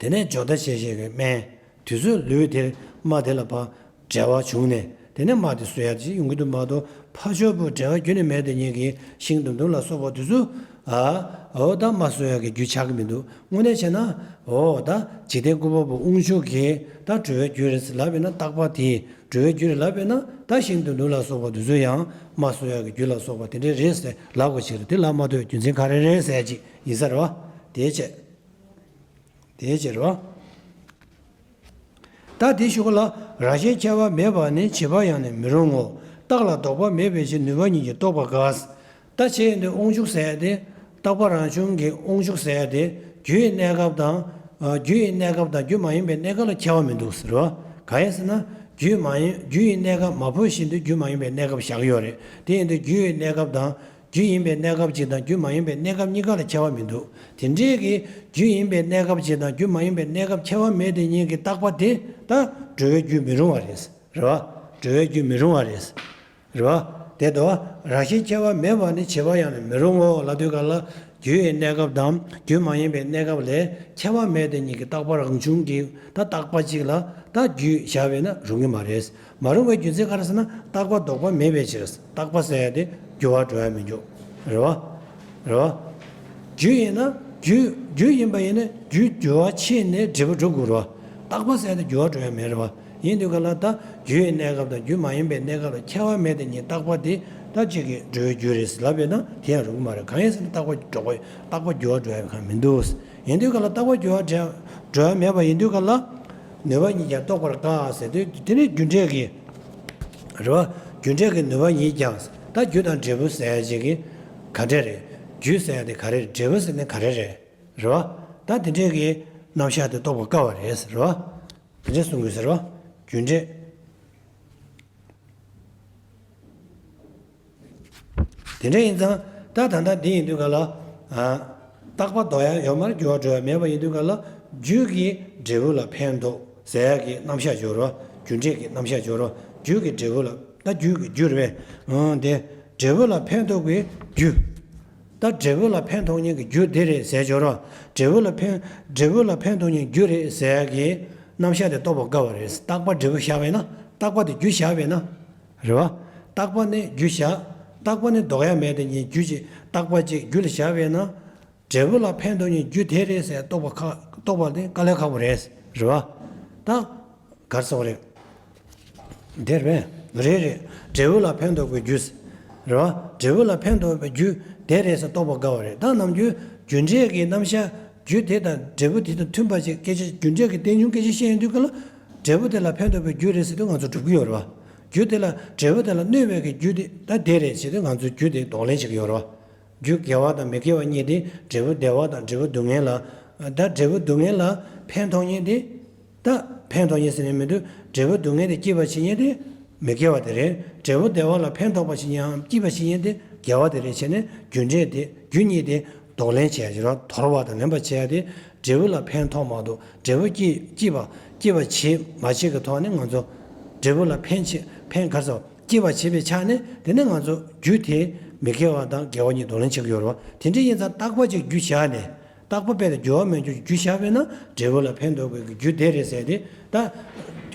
དེ་ནས་སྦྱོར་ལྡན་བྱས་བྱས་ཀྱི་སྨན། དུས་ཚོད་ལུས་དེ་རྨ་དེ་ལ་ཕར་འབྲེལ་བ་བྱུང་ནས། དེ་ནས་རྨ་དེ་གསོ་ཡ་ཅིག་ཡོང་གི་འདུག་མ་གཏོགས། ཕར་ཕྱོགས་པོ་འབྲེལ་བ་རྒྱུ་ནི་མེད་དེ་ཉིད་ཀྱི་ཤིང་དུམ་དུམ་ལ་སོགས་པ་དེ་ཚོ། ཨ། འོ་ད་རྨ་གསོ་ཡག་གི་རྒྱུ་ཆགས་ཀྱི་མི་འདུག་དངོས་གནས་བྱས་ན། འོ་ད་འཇིག་རྟེན་ཀུན་པོ་པོ་དབང་ཕྱུག་གིས་ད་འགྲོ་བའི་རྒྱུ་རེད་ཟེར་ལབ་པས་ན། རྟག་པ་དེ་འགྲོ་བའི་རྒྱུ་རེད་ལབ་པས་ན། ད་ཤིང་དུམ་དུམ་ལ་སོགས་པ་དེ་ཚོ་ཡང་རྨ་གསོ་ཡག་གི་རྒྱུ་ལ་སོགས་པ་དེ་འདྲས་རེད་ཟེར་ལབ་དགོས་ཕྱིར། དེ་ལབ་མ་ཐུབ་རྒྱུ་མཚན་ག་རེ་རེད་ཟེར་ཡ་ཅིག་ཡིན་ས་རེད་བ། དེའི་ཕྱིར། དེའི་ཕྱིར་རོ། ད་དེའི་གཞུག་གུ་ལ། རང་བཞིན་ཁྱད་པར་མེད་པར་ནི། བྱས་པ་ཡང་ནི་མི་རུང་ངོ་། རྟགས་ལ་ལྡོག་པ་མེད་པའི་ཕྱིར། ནུས་པ་ཉིད་ཀྱིས་རྟོགས་པར་དཀའ། ད་བྱས་ཡོང་དུས་དབང་ཕྱུག་ཟེར་ཡ་དེ། རྟག་པ་རང་བྱུང་གི་དབང་ཕྱུག་ཟེར་ཡ་དེ། རྒྱུ་ཡི་གནས་སྐབས་དང་། ཨ། རྒྱུ་ཡི་གནས་སྐབས་དང་རྒྱུ་མ་ཡིན་པའི་གནས་སྐབས་ལ་ཁྱད་པར་མི་འདུག་ཟེར་རོ། གང་ཡིན་ཟེར་ན། རྒྱུ་མ་ཡིན། རྒྱུ་ཡི་གནས་སྐབས་མ་བུད་བཞིན་དུ་རྒྱུ་མ་ཡིན་པའི་གནས་སྐབས་བཞག་ཡོད་རེད། དེ་ཡིན་དུས་རྒྱུ་ཡི་གནས་སྐབས་དང་། རྒྱུ་ཡིན་པའི་གནས་སྐབས་གཅིག་དང་རྒྱུ་མ་ཡིན་པའི་གནས་སྐབས་གཉིས་ཀ་ལ་ཁྱད་པར་མི་འདུག་དེ་འདྲའི་གི་རྒྱུ་ཡིན་པའི་གནས་སྐབས་གཅིག་དང་རྒྱུ་མ་ཡིན་པའི་གནས་སྐབས་ཁྱད་པར་མེད་དེ་ཉིད་ཀྱི་རྟག་པ་དེ་ད་འགྲོ་བའི་རྒྱུ་མི་རུང་བ་རེད། རེད་བ། འགྲོ་བའི་རྒྱུ་མི་རུང་བ་རེད། རེད་བ། དེ་ལྟ་བུ་རང་བཞིན་ཁྱད་པར་མེད་པར་ནི་བྱས་པ་ཡང་ནི་མི་རུང་ངོ་ལབ་དུས་ག་ལ། རྒྱུ་ཡི་གནས་སྐབས་དང་རྒྱུ་མ་ཡིན་པའི་གནས་སྐབས་ལས་ཁྱད་པར་མེད་དེ་ཉིད་ཀྱི་རྟག་པ་རང་བྱུང་གི་ད་རྟག་པ་གཅིག་ལ་ད་རྒྱུ་བཞག་པས་ན་རུང་གི་མ་རེད། མ་རུང་བའི་རྒྱུ་མཚན་ག་རེ་ཟེར་ན། རྟག་པ་ལྡོག་པ་མེད་པའི་ཕྱིར། རྟག་པ་ཟེར་ཡ་དེ་འགྱུར་བ་འགྲོ་ཡ་མི་འགྱུར། རེད་བ། རེད་བ། རྒྱུ་ཡིན་ན་རྒྱུ་རྒྱུ་ཡིན་པ་ཡིན་ན་རྒྱུ་འགྱུར་བ་ཕྱིན་ནས་འབྲས་བུ་འགྲུབ་དགོས་རེད་བ། རྟག་པ་ཟེར་ཡ་དེ་འགྱུར་བ་འགྲོ་ཡ་མེད་རེད་བ། ཡིན་དུས་ག་ལ་ད་རྒྱུ་ཡི་གནས་སྐབས་དང་རྒྱུ་མ་ཡིན་པའི་གནས་སྐབས་ལ་ཁྱད་པར་མེད་དེ་ཉིད་རྟག་པ་དེ་ད་གཅིག་གི་འགྲོ་བའི་རྒྱུ་རེད་ལབ་པས་ན་དེ་ཡང་རུང་གི་མ་རེད། གང་ཡིན་ཟེར་ན་རྟག་པ་འགྲོ་བ་རྟག་པ་འགྱུར་བ་འགྲོ་ཡ་གང་མི་འདུག། ཡིན་དུས་ག་ལ་རྟག་པ་འགྱུར་བ་འགྲོ་ཡ་མེད་པ་ཡིན་དུས་ག་ལ། ནུས་པ་ཉིད་ཀྱང་རྟོགས་པར་དཀའ་ཟེར་དུས་དེ་ནི་རྒྱུ་འབྲས་ཀྱི། རེད་བ། རྒྱུ་འབྲས་ཀྱི་ནུས་པ་ཉིད་ཀྱང་ད་རྒྱུ་དང་འབྲས་བུ་ཟེར་ཡ་ཅིག་གི་ག་འདྲ་རེད། རྒྱུ་ཟེར་ཡ་དེ་ག་རེ་རེད། འབྲས་བུ་ཟེར་ནི་ག་རེ་རེད། རེད་བ། ད་དེ་འདྲས་ཀྱི་རྣམ་གཞག་དེ་རྟོགས་པར་དཀའ་བ་རེད་ཟེར་བ། དེ་འདྲས་གསུང་དགོས་ཟེར་བ། རྒྱུ་འབྲས། དེ་འདྲ་ཡིན་ཙང་ད་ད་ལྟ་འདི་ཡིན་དུས་ག་ལ། ཨ། རྟག་པ་ལྡོག་ཡ་ཡོད་མ་རེད། འགྱུར་བ་འགྲོ་ཡ་མེད་པ་ཡིན་དུས་ག་ལ། རྒྱུ་གིས་འབྲས་བུ་ལ་ཕན་ཐོགས་ཟེར་ཡ་གི་རྣམ་གཞག་སྦྱོར་བ། རྒྱུ་འབྲས་ཀྱི་རྣམ་གཞག་སྦྱོར་བ། རྒྱུ་གིས་འབྲས་བུ་ལ་ད་རྒྱུ་གི་རྒྱུ་རེད་པས། ཨང་དེ་འབྲས་བུ་ལ་ཕན་ཐོགས་པའི་རྒྱུ། ད་འབྲས་བུ་ལ་ཕན་ཐོགས་མཁན་གྱི་རྒྱུ་དེ་རེད་ཟེར་སྦྱོར་བ། འབྲས་བུ་ལ་ཕན་འབྲས་བུ་ལ་ཕན་ཐོགས་མཁན་རྒྱུ་རེད་ཟེར་ཡ་གི་རྣམ་གཞག་དེ་རྟོགས་པར་དཀའ་བ་རེད། རྟག་པ་འབྲས་བུ་བཞག་པས་ན། རྟག་པ་དེ་རྒྱུ་བཞག་པས་ན། རེད་བ། རྟག་པ་ནི་རྒྱུ་བཞག་རྟག་པ་ནི་ལྡོག་ཡ་མེད་དེ་ཉིད་རྒྱུ་ཅིག་རྟག་པ་ཅིག་རྒྱུ་ལ་བཞག་པས་ན། འབྲས་བུ་ལ་ཕན་ཐོགས་མཁན་རྒྱུ་དེ་རེད་ཟེར་རྟོགས་པ་ཁག་རྟོགས་པ་དེ་དཀའ་ལས་ཁག་པོ་རེད། རེད་བ། ད། ག་རེ་ཟེར་བ་རེད། དེ་རེད། རེད་རེད། འབྲས་བུ་ལ་ཕན་ཐོགས་པའི་རྒྱུ། རེད་བ། འབྲས་བུ་ལ་ཕན་ཐོགས་པའི་རྒྱུ་དེ་རེད་ཟེར་རྟོགས་པ་དཀའ་བ་རེད། ད་ནམ་རྒྱུན་རྒྱུ་འབྲས་ཀྱི་རྣམ་གཞག་རྒྱུ་དེ་དང་འབྲས་བུ་དེ་དང་མཐུན་པ་ཞིག་སྐད་ཆ་རྒྱུ་འབྲས་ཀྱི་རྟེན་འབྱུང་སྐད་ཆ་བཤད་ཡོང་དུས་ག་ལ། འབྲས་བུ་དེ་ལ་ཕན་ཐོགས་པའི་རྒྱུ་རེད་ཟེར་དུས་ང་ཚོ་སྒྲུབ་ཀྱི་ཡོད་རེད་བ། རྒྱུ་དེ་ལ་འབྲས་བུ་དེ་ལ་གནོད་པའི་གི་རྒྱུ་དེ་ད་དེ་རེད་ཟེར་དུས་ང་ཚོས་རྒྱུ་དེ་གདོང་ལེན་བྱེད་ཀྱི་ཡོད་རེད་བ། རྒྱུ་དགེ་བ་དང་མི་དགེ་བ་གཉིས་ཏེ། འབྲས་བུ་བདེ་བ་དང་འབྲས་བུ་སྡུག་བསྔལ་ལ། ད་འབྲས་བུ་སྡུག་བསྔལ་ལ་ཕན་ཐོགས་མཁན་དེ། ད་ཕན་ཐོགས་མཁན་ཟེར་ནས་མི་འདུག་འབྲས་བུ་སྡུག་བསྔལ་དེ་སྐྱེད་པ་བྱེད་མཁན་དེ་མི་དགེ་བ་དེ་རེད། འབྲས་བུ་བདེ་བ་ལ་ཕན་ཐོགས་པ་བྱེད་མཁན་སྐྱེད་པ་བྱེད་མཁན་དེ་དགེ་བ་དེ་རེད་བྱས་ནས་རྒྱུ་འབྲས་དེ་རྒྱུ་གཉིས་དེ་གདོང་ལེན་བྱས་ཡོད་རེད་བ། དོར་བ་དང་ལེན་པ་བྱས་ཏེ་འབྲས་བུ་ལ་ཕན་ཐོགས་མ་གཏོགས་འབྲས་བུ་སྐྱེད་སྐྱེད་པ་སྐྱེད་པ་བྱེད་མ་བྱེད་ཀྱི་ཐོག་ནས་ང་ཚོ་འབྲས་བུ་ལ་ཕན་བྱེད་ཕན་ག་རེ་ཟེར་བ། སྐྱེད་པ་བྱེད་པའི་ཆ་ནས་དེ་ནས་ང་ཚོ་རྒྱུ་དེ་མི་དགེ་བ་དང་དགེ་བ་གཉིས་གདོང་ལེན་བྱེད་ཀྱི་ཡོད་རེད་བ། དེ་འདྲ་ཡིན་ཙང་རྟག་པ་ཅིག་རྒྱུ་བཞག་ནས་རྟག་པ་དཔེ་དང་འགྱུར་བ་མེད་རྒྱུ་རྒྱུ་བཞག་པས་ན་འབྲས་བུ་ལ་ཕན་ཐོགས་པའི་གི་རྒྱུ་དེ་རེད་ཟེར་ཏེ་ད་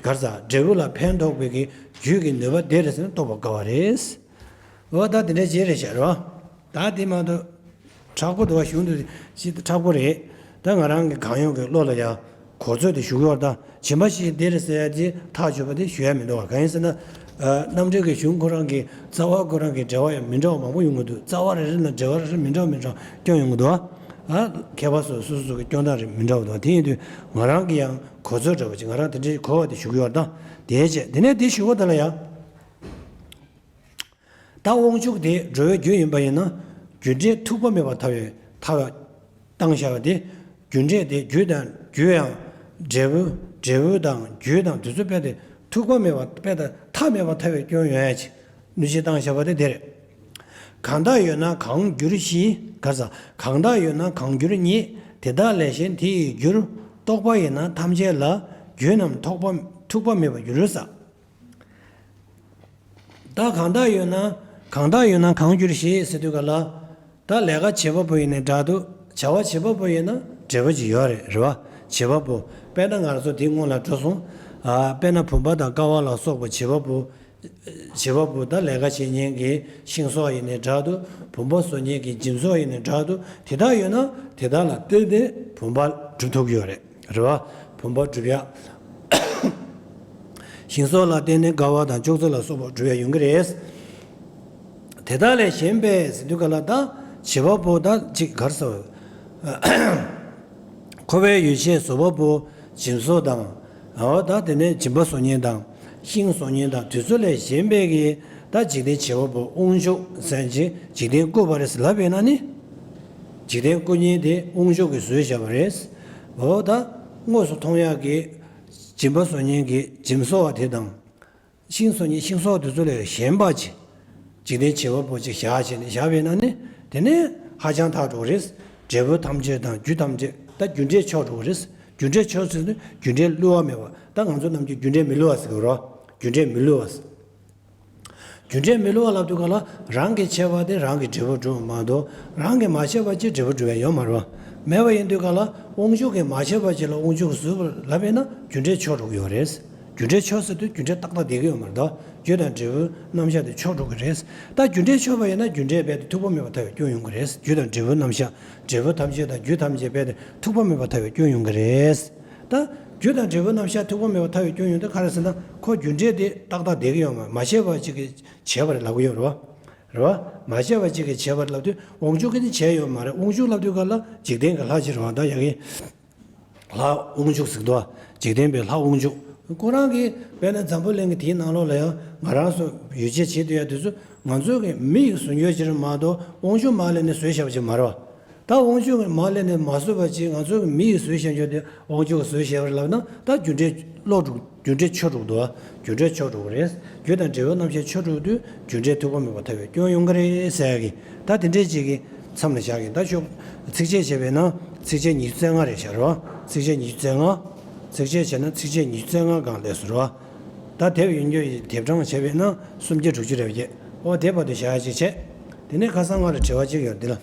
ག་རེ་ཟེར་འབྲས་བུ་ལ་ཕན་ཐོགས་པའི་གི་རྒྱུ་གི་ནུས་པ་དེ་རེད་ཟེར་ན་རྟོགས་པ་དཀའ་བ་རེད། འོ་ད་དེ་འདྲ་ཅིག་རེད་ཤག་རེད་བ། ད་དེ་མ་གཏོགས། མཁྲེགས་པོ་འདུག་བ། གཞུང་འདི་ཞིག་མཁྲེགས་པོ་རེད། ད་ང་རང་གི་གང་ཡོང་གི་བློ་ལ་ཡ་གོ་ཚོད་དེ་ཞུ་གི་ཡོད་རེད། ད་བྱིན་པ་ཞིག་འདི་རེད་ཟེར་ཡ་དེ་ཐག་ཆོད་པ་དེ་ཞུ་ཡ་མི་འདུག་བ། གང་ཡིན་ཟེར་ན། ཨ། རྣམ་འགྲེལ་གྱི་གཞུང་ཁོ་རང་གི་རྩ་བ་ཁོ་རང་གི་འགྲེལ་བ་ཡང་མི་འདྲ་བ་མང་པོ་ཡོང་གི་འདུག་རྩ་བ་རེ་རེ་ན་འགྲེལ་བ་རེ་རེ་མི་འདྲ་བ་མི་འདྲ་བ་སྐྱོན་ཡོང་གི་འདུག་བ། ཨ། མཁས་པ་སོ་སོ་སོ་སོ་གི་སྐྱོན་སྟངས་རེ་མི་འདྲ་བ་འདུག་བ། དེ་ཡིན་དུས་ང་རང་གི་ཡང་གོ་ཚོད་འདྲ་བ་ཅིག་ང་རང་དེ་འདྲའི་གོ་བ་དེ་ཞུ་གི་ཡོད་རེད། ད་དེའི་རྗེས་དེ་ནས་དེ་ཞུ་བ་དེ་ལ་ཡ། ད་དབང་ཕྱུག་དེ་འགྲོ་བའི་རྒྱུ་ཡིན་པ་ཡིན་ན། རྒྱུ་འབྲས་ཐུག་པ་མེད་པར་ཐལ་བའི་ཐལ་བ་བཏང་བཞག་པ་དེ། རྒྱུ་འབྲས་དེ་རྒྱུ་དང་རྒྱུ་ཡང་འབྲས་བུ། འབྲས་བུ་དང་རྒྱུ་དང་དེ་ཚོ་དཔེ་དེ་ཐུག་པ་མེད་པ་དཔེ་དང་ཐ་མལ་པར་ཐལ་བའི་སྐྱོན་ཡོང་ཡ་ཅིག་གནོད་བྱེད་བཏང་བཞག་པ་དེ་དེ་རེད། གང་དག་ཡོད་ན་གང་འགྱུར་ཞེས་ག་རེ་ཟེར། གང་དག་ཡོད་ན་གང་འགྱུར་རྙེད། དེ་དག་ལས་གཞན་དེ་ཡི་རྒྱུར། རྟོག་པ་ཡིན་ན་ཐམས་ཅད་ལ། རྒྱུ་རྣམས་ཐོགས་པ་ཐུག་པ་མེད་པར་འགྱུར་ཟེར། ད་གང་དག་ཡོད་ན། གང་དག་ཡོད་ན་གང་འགྱུར་ཞེས་ཟེར་དུས་ག་ལ། ད་ལས་ཀ་བྱེད་པ་པོ་ཡིན་ནའི་འདྲ་འདུག་བྱ་བ་བྱེད་པ་པོ་ཡིན་ན་འབྲས་བུ་ཅིག་ཡོད་རེད། རེད་བ། བྱེད་པ་པོ། དཔེར་ན་ང་ཚོ་དེའི་སྔོན་ལ་འགྲོ་སོང་། ཨ། དཔེར་ན་བུམ་པ་དང་ཀ་བ་ལ་སོགས་པ་བྱེད་པ་པོ། བྱེད་པ་པོ་ད་ལས་ཀ་བྱེད་མཁན་གྱི་ཤིང་བཟོ་བ་ཡིན་ནའི་འདྲ་འདུག་བུམ་པ་བཟོ་མཁན་གྱི་འཇིམ་བཟོ་བ་ཡིན་ནའི་འདྲ་འདུག་དེ་དག་ཡོད་ན་དེ་དག་ལ་བརྟེན་ཏེ་བུམ་པ་གྲུབ་ཐུབ་ཀྱི་ཡོད་རེད། རེད་བ། བུམ་པ་གྲུབ་ཡ། ཤིང་བཟོ་ལ་བརྟེན་ནས་ཀ་བ་དང་ཅོག་ཙེ་ལ་སོགས་པ་གྲུབ་ཡ་ཡོང་གི་རེད། དེ་དག་ལས་གཞན་པའི་ཟེར་དུས་ག་ལ་ད་བྱེད་པ་པོ་ད་ཅིག་ག་རེ་ཟེར། ཁོ་པའི་ཡོ་བྱད་བཟོ་བ་པོ་འཇིམ་བཟོ་དང་། འོ་ད་དེ་ནས་འཇིམ་པ་བཟོ་མཁན་དང་། ཤིང་བཟོ་མཁན་དང་དེ་ཚོ་ལས་གཞན་པའི་གི་ད་འཇིག་རྟེན་བྱེད་པ་པོ་དབང་ཕྱུག་ཟེར་གྱི་འཇིག་རྟེན་བཀོད་པ་རེད་ཟེར་ལབ་པས་ན་ནི། འཇིག་རྟེན་བཀོད་མཁན་དེ་དབང་ཕྱུག་གིས་བཟོས་བཞག་པ་རེད། འོ་ད་དངོས་སུ་མཐོང་ཡག་གི་འཇིམ་པ་བཟོ་མཁན་གྱི་འཇིམ་བཟོ་བ་དེ་དང་། ཤིང་བཟོ་མཁན་ཤིང་བཟོ་བ་དེ་ཚོ་ལས་གཞན་པ་ཅིག་འཇིག་རྟེན་བྱེད་པ་པོ་ཅིག་བཞག་བྱས་ནས་བཞག་པས་ན་ནི་དེ་ནས་ཧ་ཅང་ཐག་འགྲོ་གི་རེད། འབྲས་བུ་ཐམས་ཅད་དང་རྒྱུ་ཐམས་ཅད་ད་རྒྱུ་འབྲས་འཆོལ་འགྲོ་གི་རེད། རྒྱུ་འབྲས་འཆོལ་ཟེར་ན་རྒྱུ་འབྲས་བསླུ་བ་མེད་པ། ད་ང་ཚོ་ནམ་རྒྱུན་རྒྱུ་འབྲས་མི་བསླུ་བ་ཟེར་གི་རོ། རྒྱུ་འབྲས་མི་བསླུ་བ་ཟེར། རྒྱུ་འབྲས་མི་བསླུ་བ་ལབ་དུས་ག་ལ་རང་གིས་བྱས་པ་དེ་རང་གི་འབྲས་བུ་སྒྲུབ་པ་མ་གཏོགས་རང་གིས་མ་བྱས་པ་ཅིག་འབྲས་བུ་སྒྲུབ་ཡ་ཡོད་མ་རེད་བ། མེད་པ་ཡིན་དུས་ག་ལ་དབང་ཕྱུག་གིས་མ་བྱས་པ་ཅིག་ལ་དབང་ཕྱུག་གིས་བཟོས་པ་ལབ་ཡིན་ན་རྒྱུ་འབྲས་འཆོལ་འགྲོ་གི་ཡོད་རེད། རྒྱུ་འབྲས་འཆོལ་ཟེར་དུས་རྒྱུ་འབྲས་ཏག་ཏག་བསྡད་ཀྱི་ཡོད་མ་རེད་དོ། རྒྱུ་དང་འབྲས་བུའི་རྣམ་གཞག་དེ་འཆོལ་འགྲོ་གི་རེད། ད་རྒྱུ་འབྲས་འཆོལ་བ་ཡིན་ན་རྒྱུ་འབྲས་རྦད་དེ་ཐུག་པ་མེད་པར་ཐལ་བའི་སྐྱོན་ཡོང་གི་རེད། རྒྱུ་དང་འབྲས་བུའི་རྣམ་གཞག་འབྲས་བུ་ཐམས་ཅད་དང་རྒྱུ་ཐམས་ཅད་རྦད་དེ་ཐུག་པ་མེད་པར་ཐལ་བའི་སྐྱོན་ཡོང་གི་རེད། ད་རྒྱུ་དང་འབྲས་བུའི་རྣམ་གཞག་ཐུག་པ་མེད་པར་ཐལ་བའི་སྐྱོན་ཡོང་དུས་ག་རེ་ཟེར་ན་ཁོ་རྒྱུ་འབྲས་དེ་ཏག་ཏག་བསྡད་ཀྱི་ཡོད་མ་རེད། མ་བྱས་པ་ཅིག་གིས་བྱས་པ་རེད་ལབ་ཀྱི་ཡོད་རེད་བ། རེད་བ། མ་བྱས་པ་ཅིག་གིས་བྱས་པ་རེད་ལབ་དུས་དབང་ཕྱུག་གིས་ནི་བྱས་ཡོད་མ་རེད། དབང་ཕྱུག་ལབ་དུས་ག་ལ་འཇིག་རྟེན་གྱི་ལྷ་ཅིག་རེད་བ། ད་ཡ་གི་ལྷ་དབང་ཕྱུག་ཟེར་འདུག་བ། འཇིག་རྟེན་པའི་ལྷ་དབང་ཕྱུག་ཁོ་རང་གིས་དཔེར་ན་འཛམ་བུ་གླིང་གི་དེའི་ནང་ལོགས་ལ་ཡང་ང་རང་ཚོ་ཡོ་བྱད་བྱེད་སྡོད་ཡ་དེ་ཚོ་ང་ཚོ་གི་མི་ཡིས་བཟོ་རྒྱུ་ཅིག་རེད་མ་གཏོགས་དབང་ཕྱུག་མར་སླེབས་ནས་བཟོས་བཞག་པ་ཅིག་མ་རེད་བ། ད་དབང་ཕྱུག་གིས་མར་སླེབས་ནས་མ་བཟོས་པ་ཅིག་ང་ཚོ་གི་མི་ཡིས་བཟོས་བཞག་རྒྱུ་དེ་དབང་ཕྱུག་གིས་བཟོས་བཞག་པ་རེད་ལབ་ན་ད་རྒྱུ་འབྲས་བློ་འགྲོ་རྒྱུ་འབྲས་འཆོལ་འགྲོ་གི་འདུག་བ། རྒྱུ་འབྲས་འཆོལ་འགྲོ་གི་རེད། རྒྱུ་དང་འབྲས་བུའི་རྣམ་གཞག་འཆོལ་འགྲོ་དུས་རྒྱུ་འབྲས་ཐུག་པ་མེད་པར་ཐལ་བའི་སྐྱོན་ཡོང་གི་རེད་ཟེར་ཡ་གི་ད་དེ་འདྲས་ཅིག་གི་མཚམས་ལ་བཞག་གི། ད་ཤོག་ཚིགས་བཅད་བྱས་པས་ན་ཚིགས་བཅད་ཉི་ཤུ་རྩ་ལྔ་རེད་བཞག་རོགས། ཚིགས་བཅད་ཉི་ཤུ་རྩ་ལྔ། ཚིགས་བཅད་བྱས་ན་ཚིགས་བཅད་ཉི་ཤུ་རྩ་ལྔ་སྒང་སླེབས་སོང་རོགས། ད་དེབ་ཡོད་རྒྱུ་ཡི་དེབ་གྲངས་བྱས་པས་ན་སུམ་བརྒྱ་དྲུག་ཅུ་རེ་བརྒྱད། ཨོ་དེ་བར་དུ་བཞག་ཡ་ཅིག་བྱས། དེ་ནས་ཁ་སང་ང་ལ་དྲི་བ་གཅིག་ཡོད་འདི་ལ།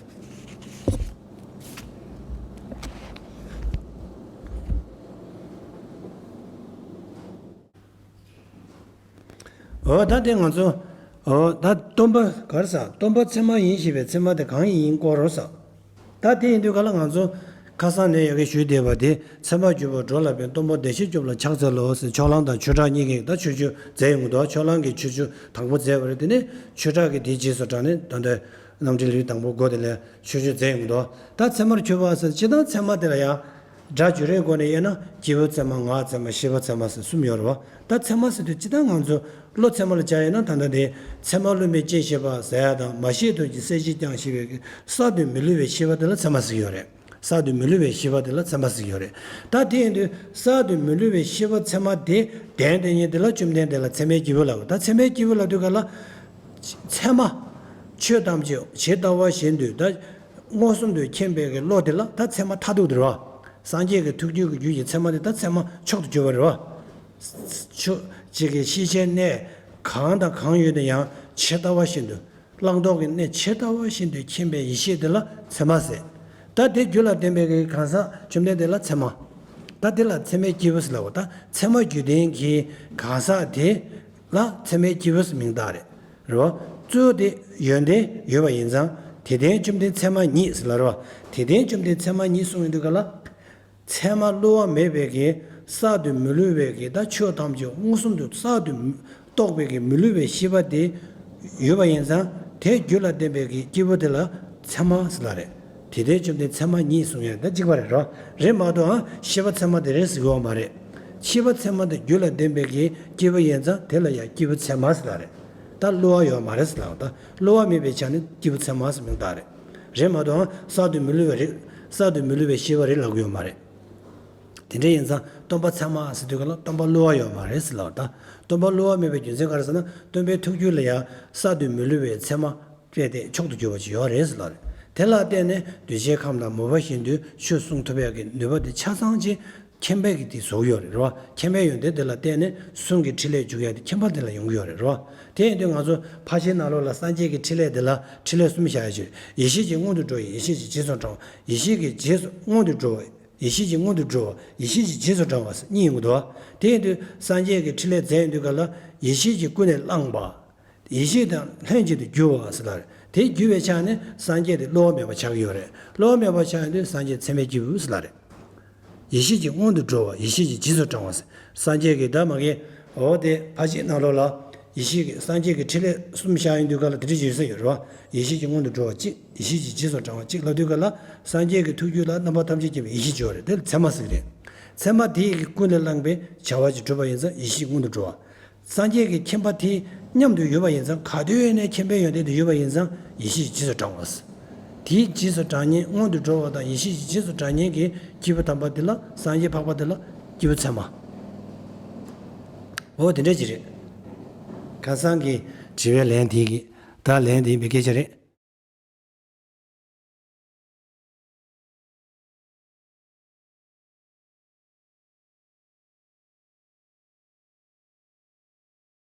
འོ་ད་དེ་ང་ཚོ། འོ་ད་སྟོན་པ་ག་རེ་ཟེར། སྟོན་པ་ཚད་མ་ཡིན་ཞེས་པའི་ཚད་མ་དེ་གང་ཡིན་སྐོར་རོ་ཟེར། ད་དེ་ཡིན་དུས་ག་ལ་ང་ཚོ་ཁ་སང་ནས་ཡ་གི་ཞུས་བསྡད་པ་དེ་ཚད་མར་གྱུར་པ་སྒྲོ་ལ་ཕན་སྟོན་པ་བདེ་གཤེགས་སྐྱོབ་ལ་ཕྱག་འཚལ་ལོ་ཟེར། ཕྱོགས་གླང་དང་ཆོས་གྲགས་གཉིས་ཀྱིས་ད་ཆོས་སྤྱོད་མཛད་ཡོང་གི་འདུག་ཕྱོགས་གླང་གིས་ཆོས་སྤྱོད་དང་པོ་མཛད་པ་རེད། དེ་ནས་ཆོས་གྲགས་ཀྱིས་དེའི་རྗེས་སུ་འབྲངས་ནས་ད་ལྟ་རྣམ་འདྲེན་ལུས་དང་པོ་སྒོ་དེ་ལ་ཆོས་སྤྱོད་མཛད་ཡོང་གི་འདུག་ད་ཚད་མར་གྱུར་པ་ཟེར་སྤྱིར་བཏང་ཚད་མ་དེ་ལ་ཡང་། སྒྲ་བརྗོད་རེས་སྒོ་ནས་དབྱེ་ན་སྐྱེས་བུ་ཚད་མ། ངག་ཚད་མ། ཤེས་པ་ཚད་མ་ཟེར་གསུམ་ཡོད་རེད་བ། ད་ཚད་མ་ཟེར་དུས་སྤྱིར་བཏང་ང་ཚོ་བློ་ཚད་མ་ལ་སྦྱར་ཡོད་ན་ད་ལྟ་དེ་ཚད་མ་བློ་མིག་ཅན་ཤེས་པ་ཟེར་ཡ་དང་མ་ཤེས་དོན་གྱི་གསལ་བྱེད་ཀྱང་ཤེས་པའི་གསར་དུ་མི་བསླུ་བའི་ཤེས་པ་དེ་ལ་ཚད་མ་ཟེར་གྱི་ཡོད་རེད། གསར་དུ་མི་བསླུ་བའི་ཤེས་པ་དེ་ལ་ཚད་མ་ཟེར་གྱི་ཡོད་རེད། ད་དེ་ཡིན་དུས་གསར་དུ་མི་བསླུ་བའི་ཤེས་པ་ཚད་མ་དེ་ལྡན་དེ་ཉིད་དེ་ལ་བཅོམ་ལྡན་འདས་ལ་ཚད་མའི་སྐྱེས་བུ་ལབ། ད་ཚད་མའི་སྐྱེས་བུ་ལབ་དུས་ག་ལ། ཚད་མ། ཆོས་ཐམས་ཅད་ཇི་ལྟ་བ་བཞིན་དུ་ད་མངོན་སུམ་དུ་མཁྱེན་པའི་གི་བློ་དེ་ལ་ད་ཚད་མ་མཐར་ཐུག་དེ་རེད་བ། སངས་རྒྱས་ཀྱི་ཐུགས་རྒྱུད་ཀྱི་རྒྱུད་ཀྱི་ཚད་མ་དེ་ད་ཚད་མ་མཆོག་ཏུ་གྱུར་པ་རེད་བ། ཆོས་ཅིག་གི་ཤེས་བྱའི་གནས་གང་དང་གང་ཡོད་ན་ཡང་ཇི་ལྟ་བ་བཞིན་དུ། བླང་དོར་གྱི་གནས་ཇི་ལྟ་བ་བཞིན་དུ་མཁྱེན་པའི་ཡེ་ཤེས་དེ་ལ་ཚད་མ་ཟེར། ད་དེ་རྒྱུད་ལ་ལྡན་པའི་གི་གང་ཟག་བཅོམ་ལྡན་འདས་ལ་ཚད་མ། ད་དེ་ལ་ཚད་མའི་སྐྱེས་བུ་ཟེར་ལབ་པ། ད་ཚད་མ་རྒྱུད་ལྡན་གྱི་གང་ཟག་དེ་ལ་ཚད་མའི་སྐྱེས་བུ་ཟེར་མིང་བཏགས་རེད། རེད་བ། གཙོ་བོ་དེ་ཡོན་ཏན་ཡོད་པ་ཡིན་ཙང་དེ་ལྡན་བཅོམ་ལྡན་ཚད་མ་ཉིད་ཟེར་ལབ་རེད་བ། དེ་ལྡན་བཅོམ་ལྡན་ཚད་མ་ཉིད་གསུངས་ཡོང་དུས་ག་ལ། ཚད་མ་བསླུ་བ་མེད་པའི་གི་གསར་དུ་མི་བསླུ་བའི་གི་ད་ཆོས་ཐམས་ཅད་མངོན་སུམ་དུ་གསར་དུ་རྟོགས་པའི་གི་མི་བསླུ་བའི་ཤེས་པ་དེ་ཡོད་པ་ཡིན་ཙང་དེ་རྒྱུད་ལ་ལྡན་པའི་གི་སྐྱེས་བུ་དེ་ལ་ཚད་མ་ཟེར་ལབ་རེད། དེ་ལྡན་བཅོམ་ལྡན་ཚད་མ་ཉིད་གསུངས་ཡ་ད་གཅིག་པ་རེད་རོ། རེད་མ་གཏོགས་ཨ་ཤེས་པ་ཚད་མ་དེ་རེད་ཟེར་གི་ཡོད་མ་རེད། ཤེས་པ་ཚད་མ་དེ་རྒྱུད་ལ་ལྡན་པའི་གི་སྐྱེས་བུ་ཡིན་ཙང་དེ་ལ་ཡང་སྐྱེས་བུ་ཚད་མ་ཟེར་ལབ་རེད། ད་བསླུ་བ་ཡོད་མ་རེད་ཟེར་ལབ། ད་བསླུ་བ་མེད་པའི་ཆ་ནས་སྐྱེས་བུ་ཚད་མ་ཟེར་མིང་བཏགས་རེད། རེད་མ་གཏོགས་གསར་དུ་མི་བསླུ་བ་རེད། གསར་དུ་མི་བསླུ་བའི་ཤེས་པ་རེད་ལབ་གི་ཡོད་མ་རེད། དེ་འདྲ་ཡིན་ཙང་སྟོན་པ་ཚད་མ་ཟེར་དུས་ག་ལ་སྟོན་པ་བསླུ་བ་ཡོད་མ་རེད་ཟེར་ལབ། ད་སྟོན་པ་བསླུ་བ་མེད་པའི་རྒྱུ་མཚན་ག་རེ་ཟེར་ན་སྟོན་པའི་ཐུགས་རྒྱུད་ལ་ཡང་གསར་དུ་མི་བསླུ་བའི་ཚད་མ་སྤྲད་དེ་མཆོག་ཏུ་གྱུར་པ་ཅིག་ཡོད་རེད་ཟེར་ལབ་རེད། དེ་ལ་བརྟེན་ནས་གདུལ་བྱའི་ཁམས་དང་མོས་པ་བཞིན་དུ་ཆོས་གསུང་ཐུབ་ཡག་གི་ནུས་པ་དེ་ཆ་ཚང་ཅིག་མཁྱེན་པས་ཀྱིས་དེ་བཟོ་གི་ཡོད་རེད་རོ། མཁྱེན་པའི་ཡོན་ཏན་དེ་ལ་བརྟེན་ནས་གསུང་གི་ཕྲིན་ལས་འཇུག་ཡག་དེ་མཁྱེན་པ་དེ་ལ་ཡོང་གི་ཡོད་རེད་རོ། དེ་ཡིན་དུས་ང་ཚོ་ཕར་ཕྱིན་ནང་ལོགས་ལ་སངས་རྒྱས་ཀྱི་ཕྲིན་ལས་དེ་ལ་ཕྲིན་ལས་གསུམ་བཞག་ཡ་ཅིག་ཡེ་ཤེས་ཀྱིས་སྔོན་དུ་འགྲོ་བ། ཡེ་ཤེས་ཀྱིས་རྗེས་སུ་འབྲང་བ། ཡེ་ཤེས་ཀྱིས་རྗེས་སུ་སྔོན་དུ་འགྲོ་བ། ཡེ་ཤེས་ཀྱིས་སྔོན་དུ་འགྲོ་བ། ཡེ་ཤེས་ཀྱིས་རྗེས་སུ་འབྲང་བ་ཟེར་གཉིས་ཡོང་གི་འདུག་དེ་ཡིན་དུས་སངས་རྒྱས་ཀྱི་ཕྲིན་ལས་མཛད་ཡོང་དུས་ག་ལ་ཡེ་ཤེས་ཀྱིས་ཀུན་ནས་བསླངས་པ། ཡེ་ཤེས་དང་ལྷན་ཅིག་ཏུ་རྒྱུ་བ་ཟེར་ལབ་རེད། དེ་རྒྱུ་བའི་ཆ་ནས་སངས་རྒྱས་དེ་བསླུ་བ་མེད་པ་ཆགས་ཀྱི་ཡོད་རེད། བསླུ་བ་མེད་པ་ཆགས་ཡོང་དུས་སངས་རྒྱས་ཚད་མའི་སྐྱེས་བུ་ཟེར་ལབ་རེད། ཡེ་ཤེས་ཀྱིས་སྔོན་དུ་འགྲོ་བ། ཡེ་ཤེས་ཀྱིས་རྗེས་སུ་འབྲང་བ་ཟེར། སངས་རྒྱས་ཀྱི་ད་མ་གི་འོ་དེ་ཕར་ཕྱིན་ནང་ལོགས་ལ་ཡེ་ཤེས་ཀྱི་སངས་རྒྱས་ཀྱི་ཕྲིན་ལས་གསུམ་བཞག་ཡོང་དུས་ག་ལ་དེ་འདྲ་ཞིག་ཡོད་ས་ཡོད་རེད་བ། ཡེ་ཤེས་ཀྱིས་སྔོན་དུ་འགྲོ་བ་གཅིག་ཡེ་ཤེས་ཀྱིས་རྗེས་སུ་འབྲང་བ་གཅིག་ལབ་དུས་ག་ལ་སངས་རྒྱས་ཀྱི་ཐུགས་རྒྱུད་ལ་རྣམ་པ་ཐམས་ཅད་མཁྱེན་པའི་ཡེ་ཤེས་ཅིག་ཡོད་རེད། དེ་ལ་ཚད་མ་ཟེར་གི་རེད། ཚད་མ་དེ་ཡི་གི་ཀུན་ནས་བསླངས་པའི་བྱ་བ་ཅིག་གྲུབ་པ་ཡིན་ཙང་ཡེ་ཤེས་སྔོན་དུ་འགྲོ་བ། སངས་རྒྱས་ཀྱི་མཁྱེན་པ་དེ་མཉམ་དུ་ཡོད་པ་ཡིན་ཙང་ག་དུས་ཡིན་ནའི་མཁྱེན་པའི་ཡོན་ཏན་དེ་ཡོད་པ་ཡིན་ཙང་ཡེ་ཤེས་ཀྱིས་རྗེས་སུ་འབྲང་བ། དེའི་རྗེས་སུ་འབྲང་མཁན་སྔོན་དུ་འགྲོ་བ་དང་ཡེ་ཤེས་ཀྱི་རྗེས་སུ་འབྲང་མཁན་གྱི་སྐྱེས་བུ་དམ་པ་དེ་ལ་སངས་རྒྱས་འཕགས་པ་དེ་ལ་སྐྱེས་བུ་ཚད་མ། འོ་དེ་འདྲ་ཅིག་རེད། ཁ་སང་གི་དྲི་བའི་ལན་དེ་གི་ད་ལན་དེ་ཡིན་པའི་སྐད་ཆ་རེད།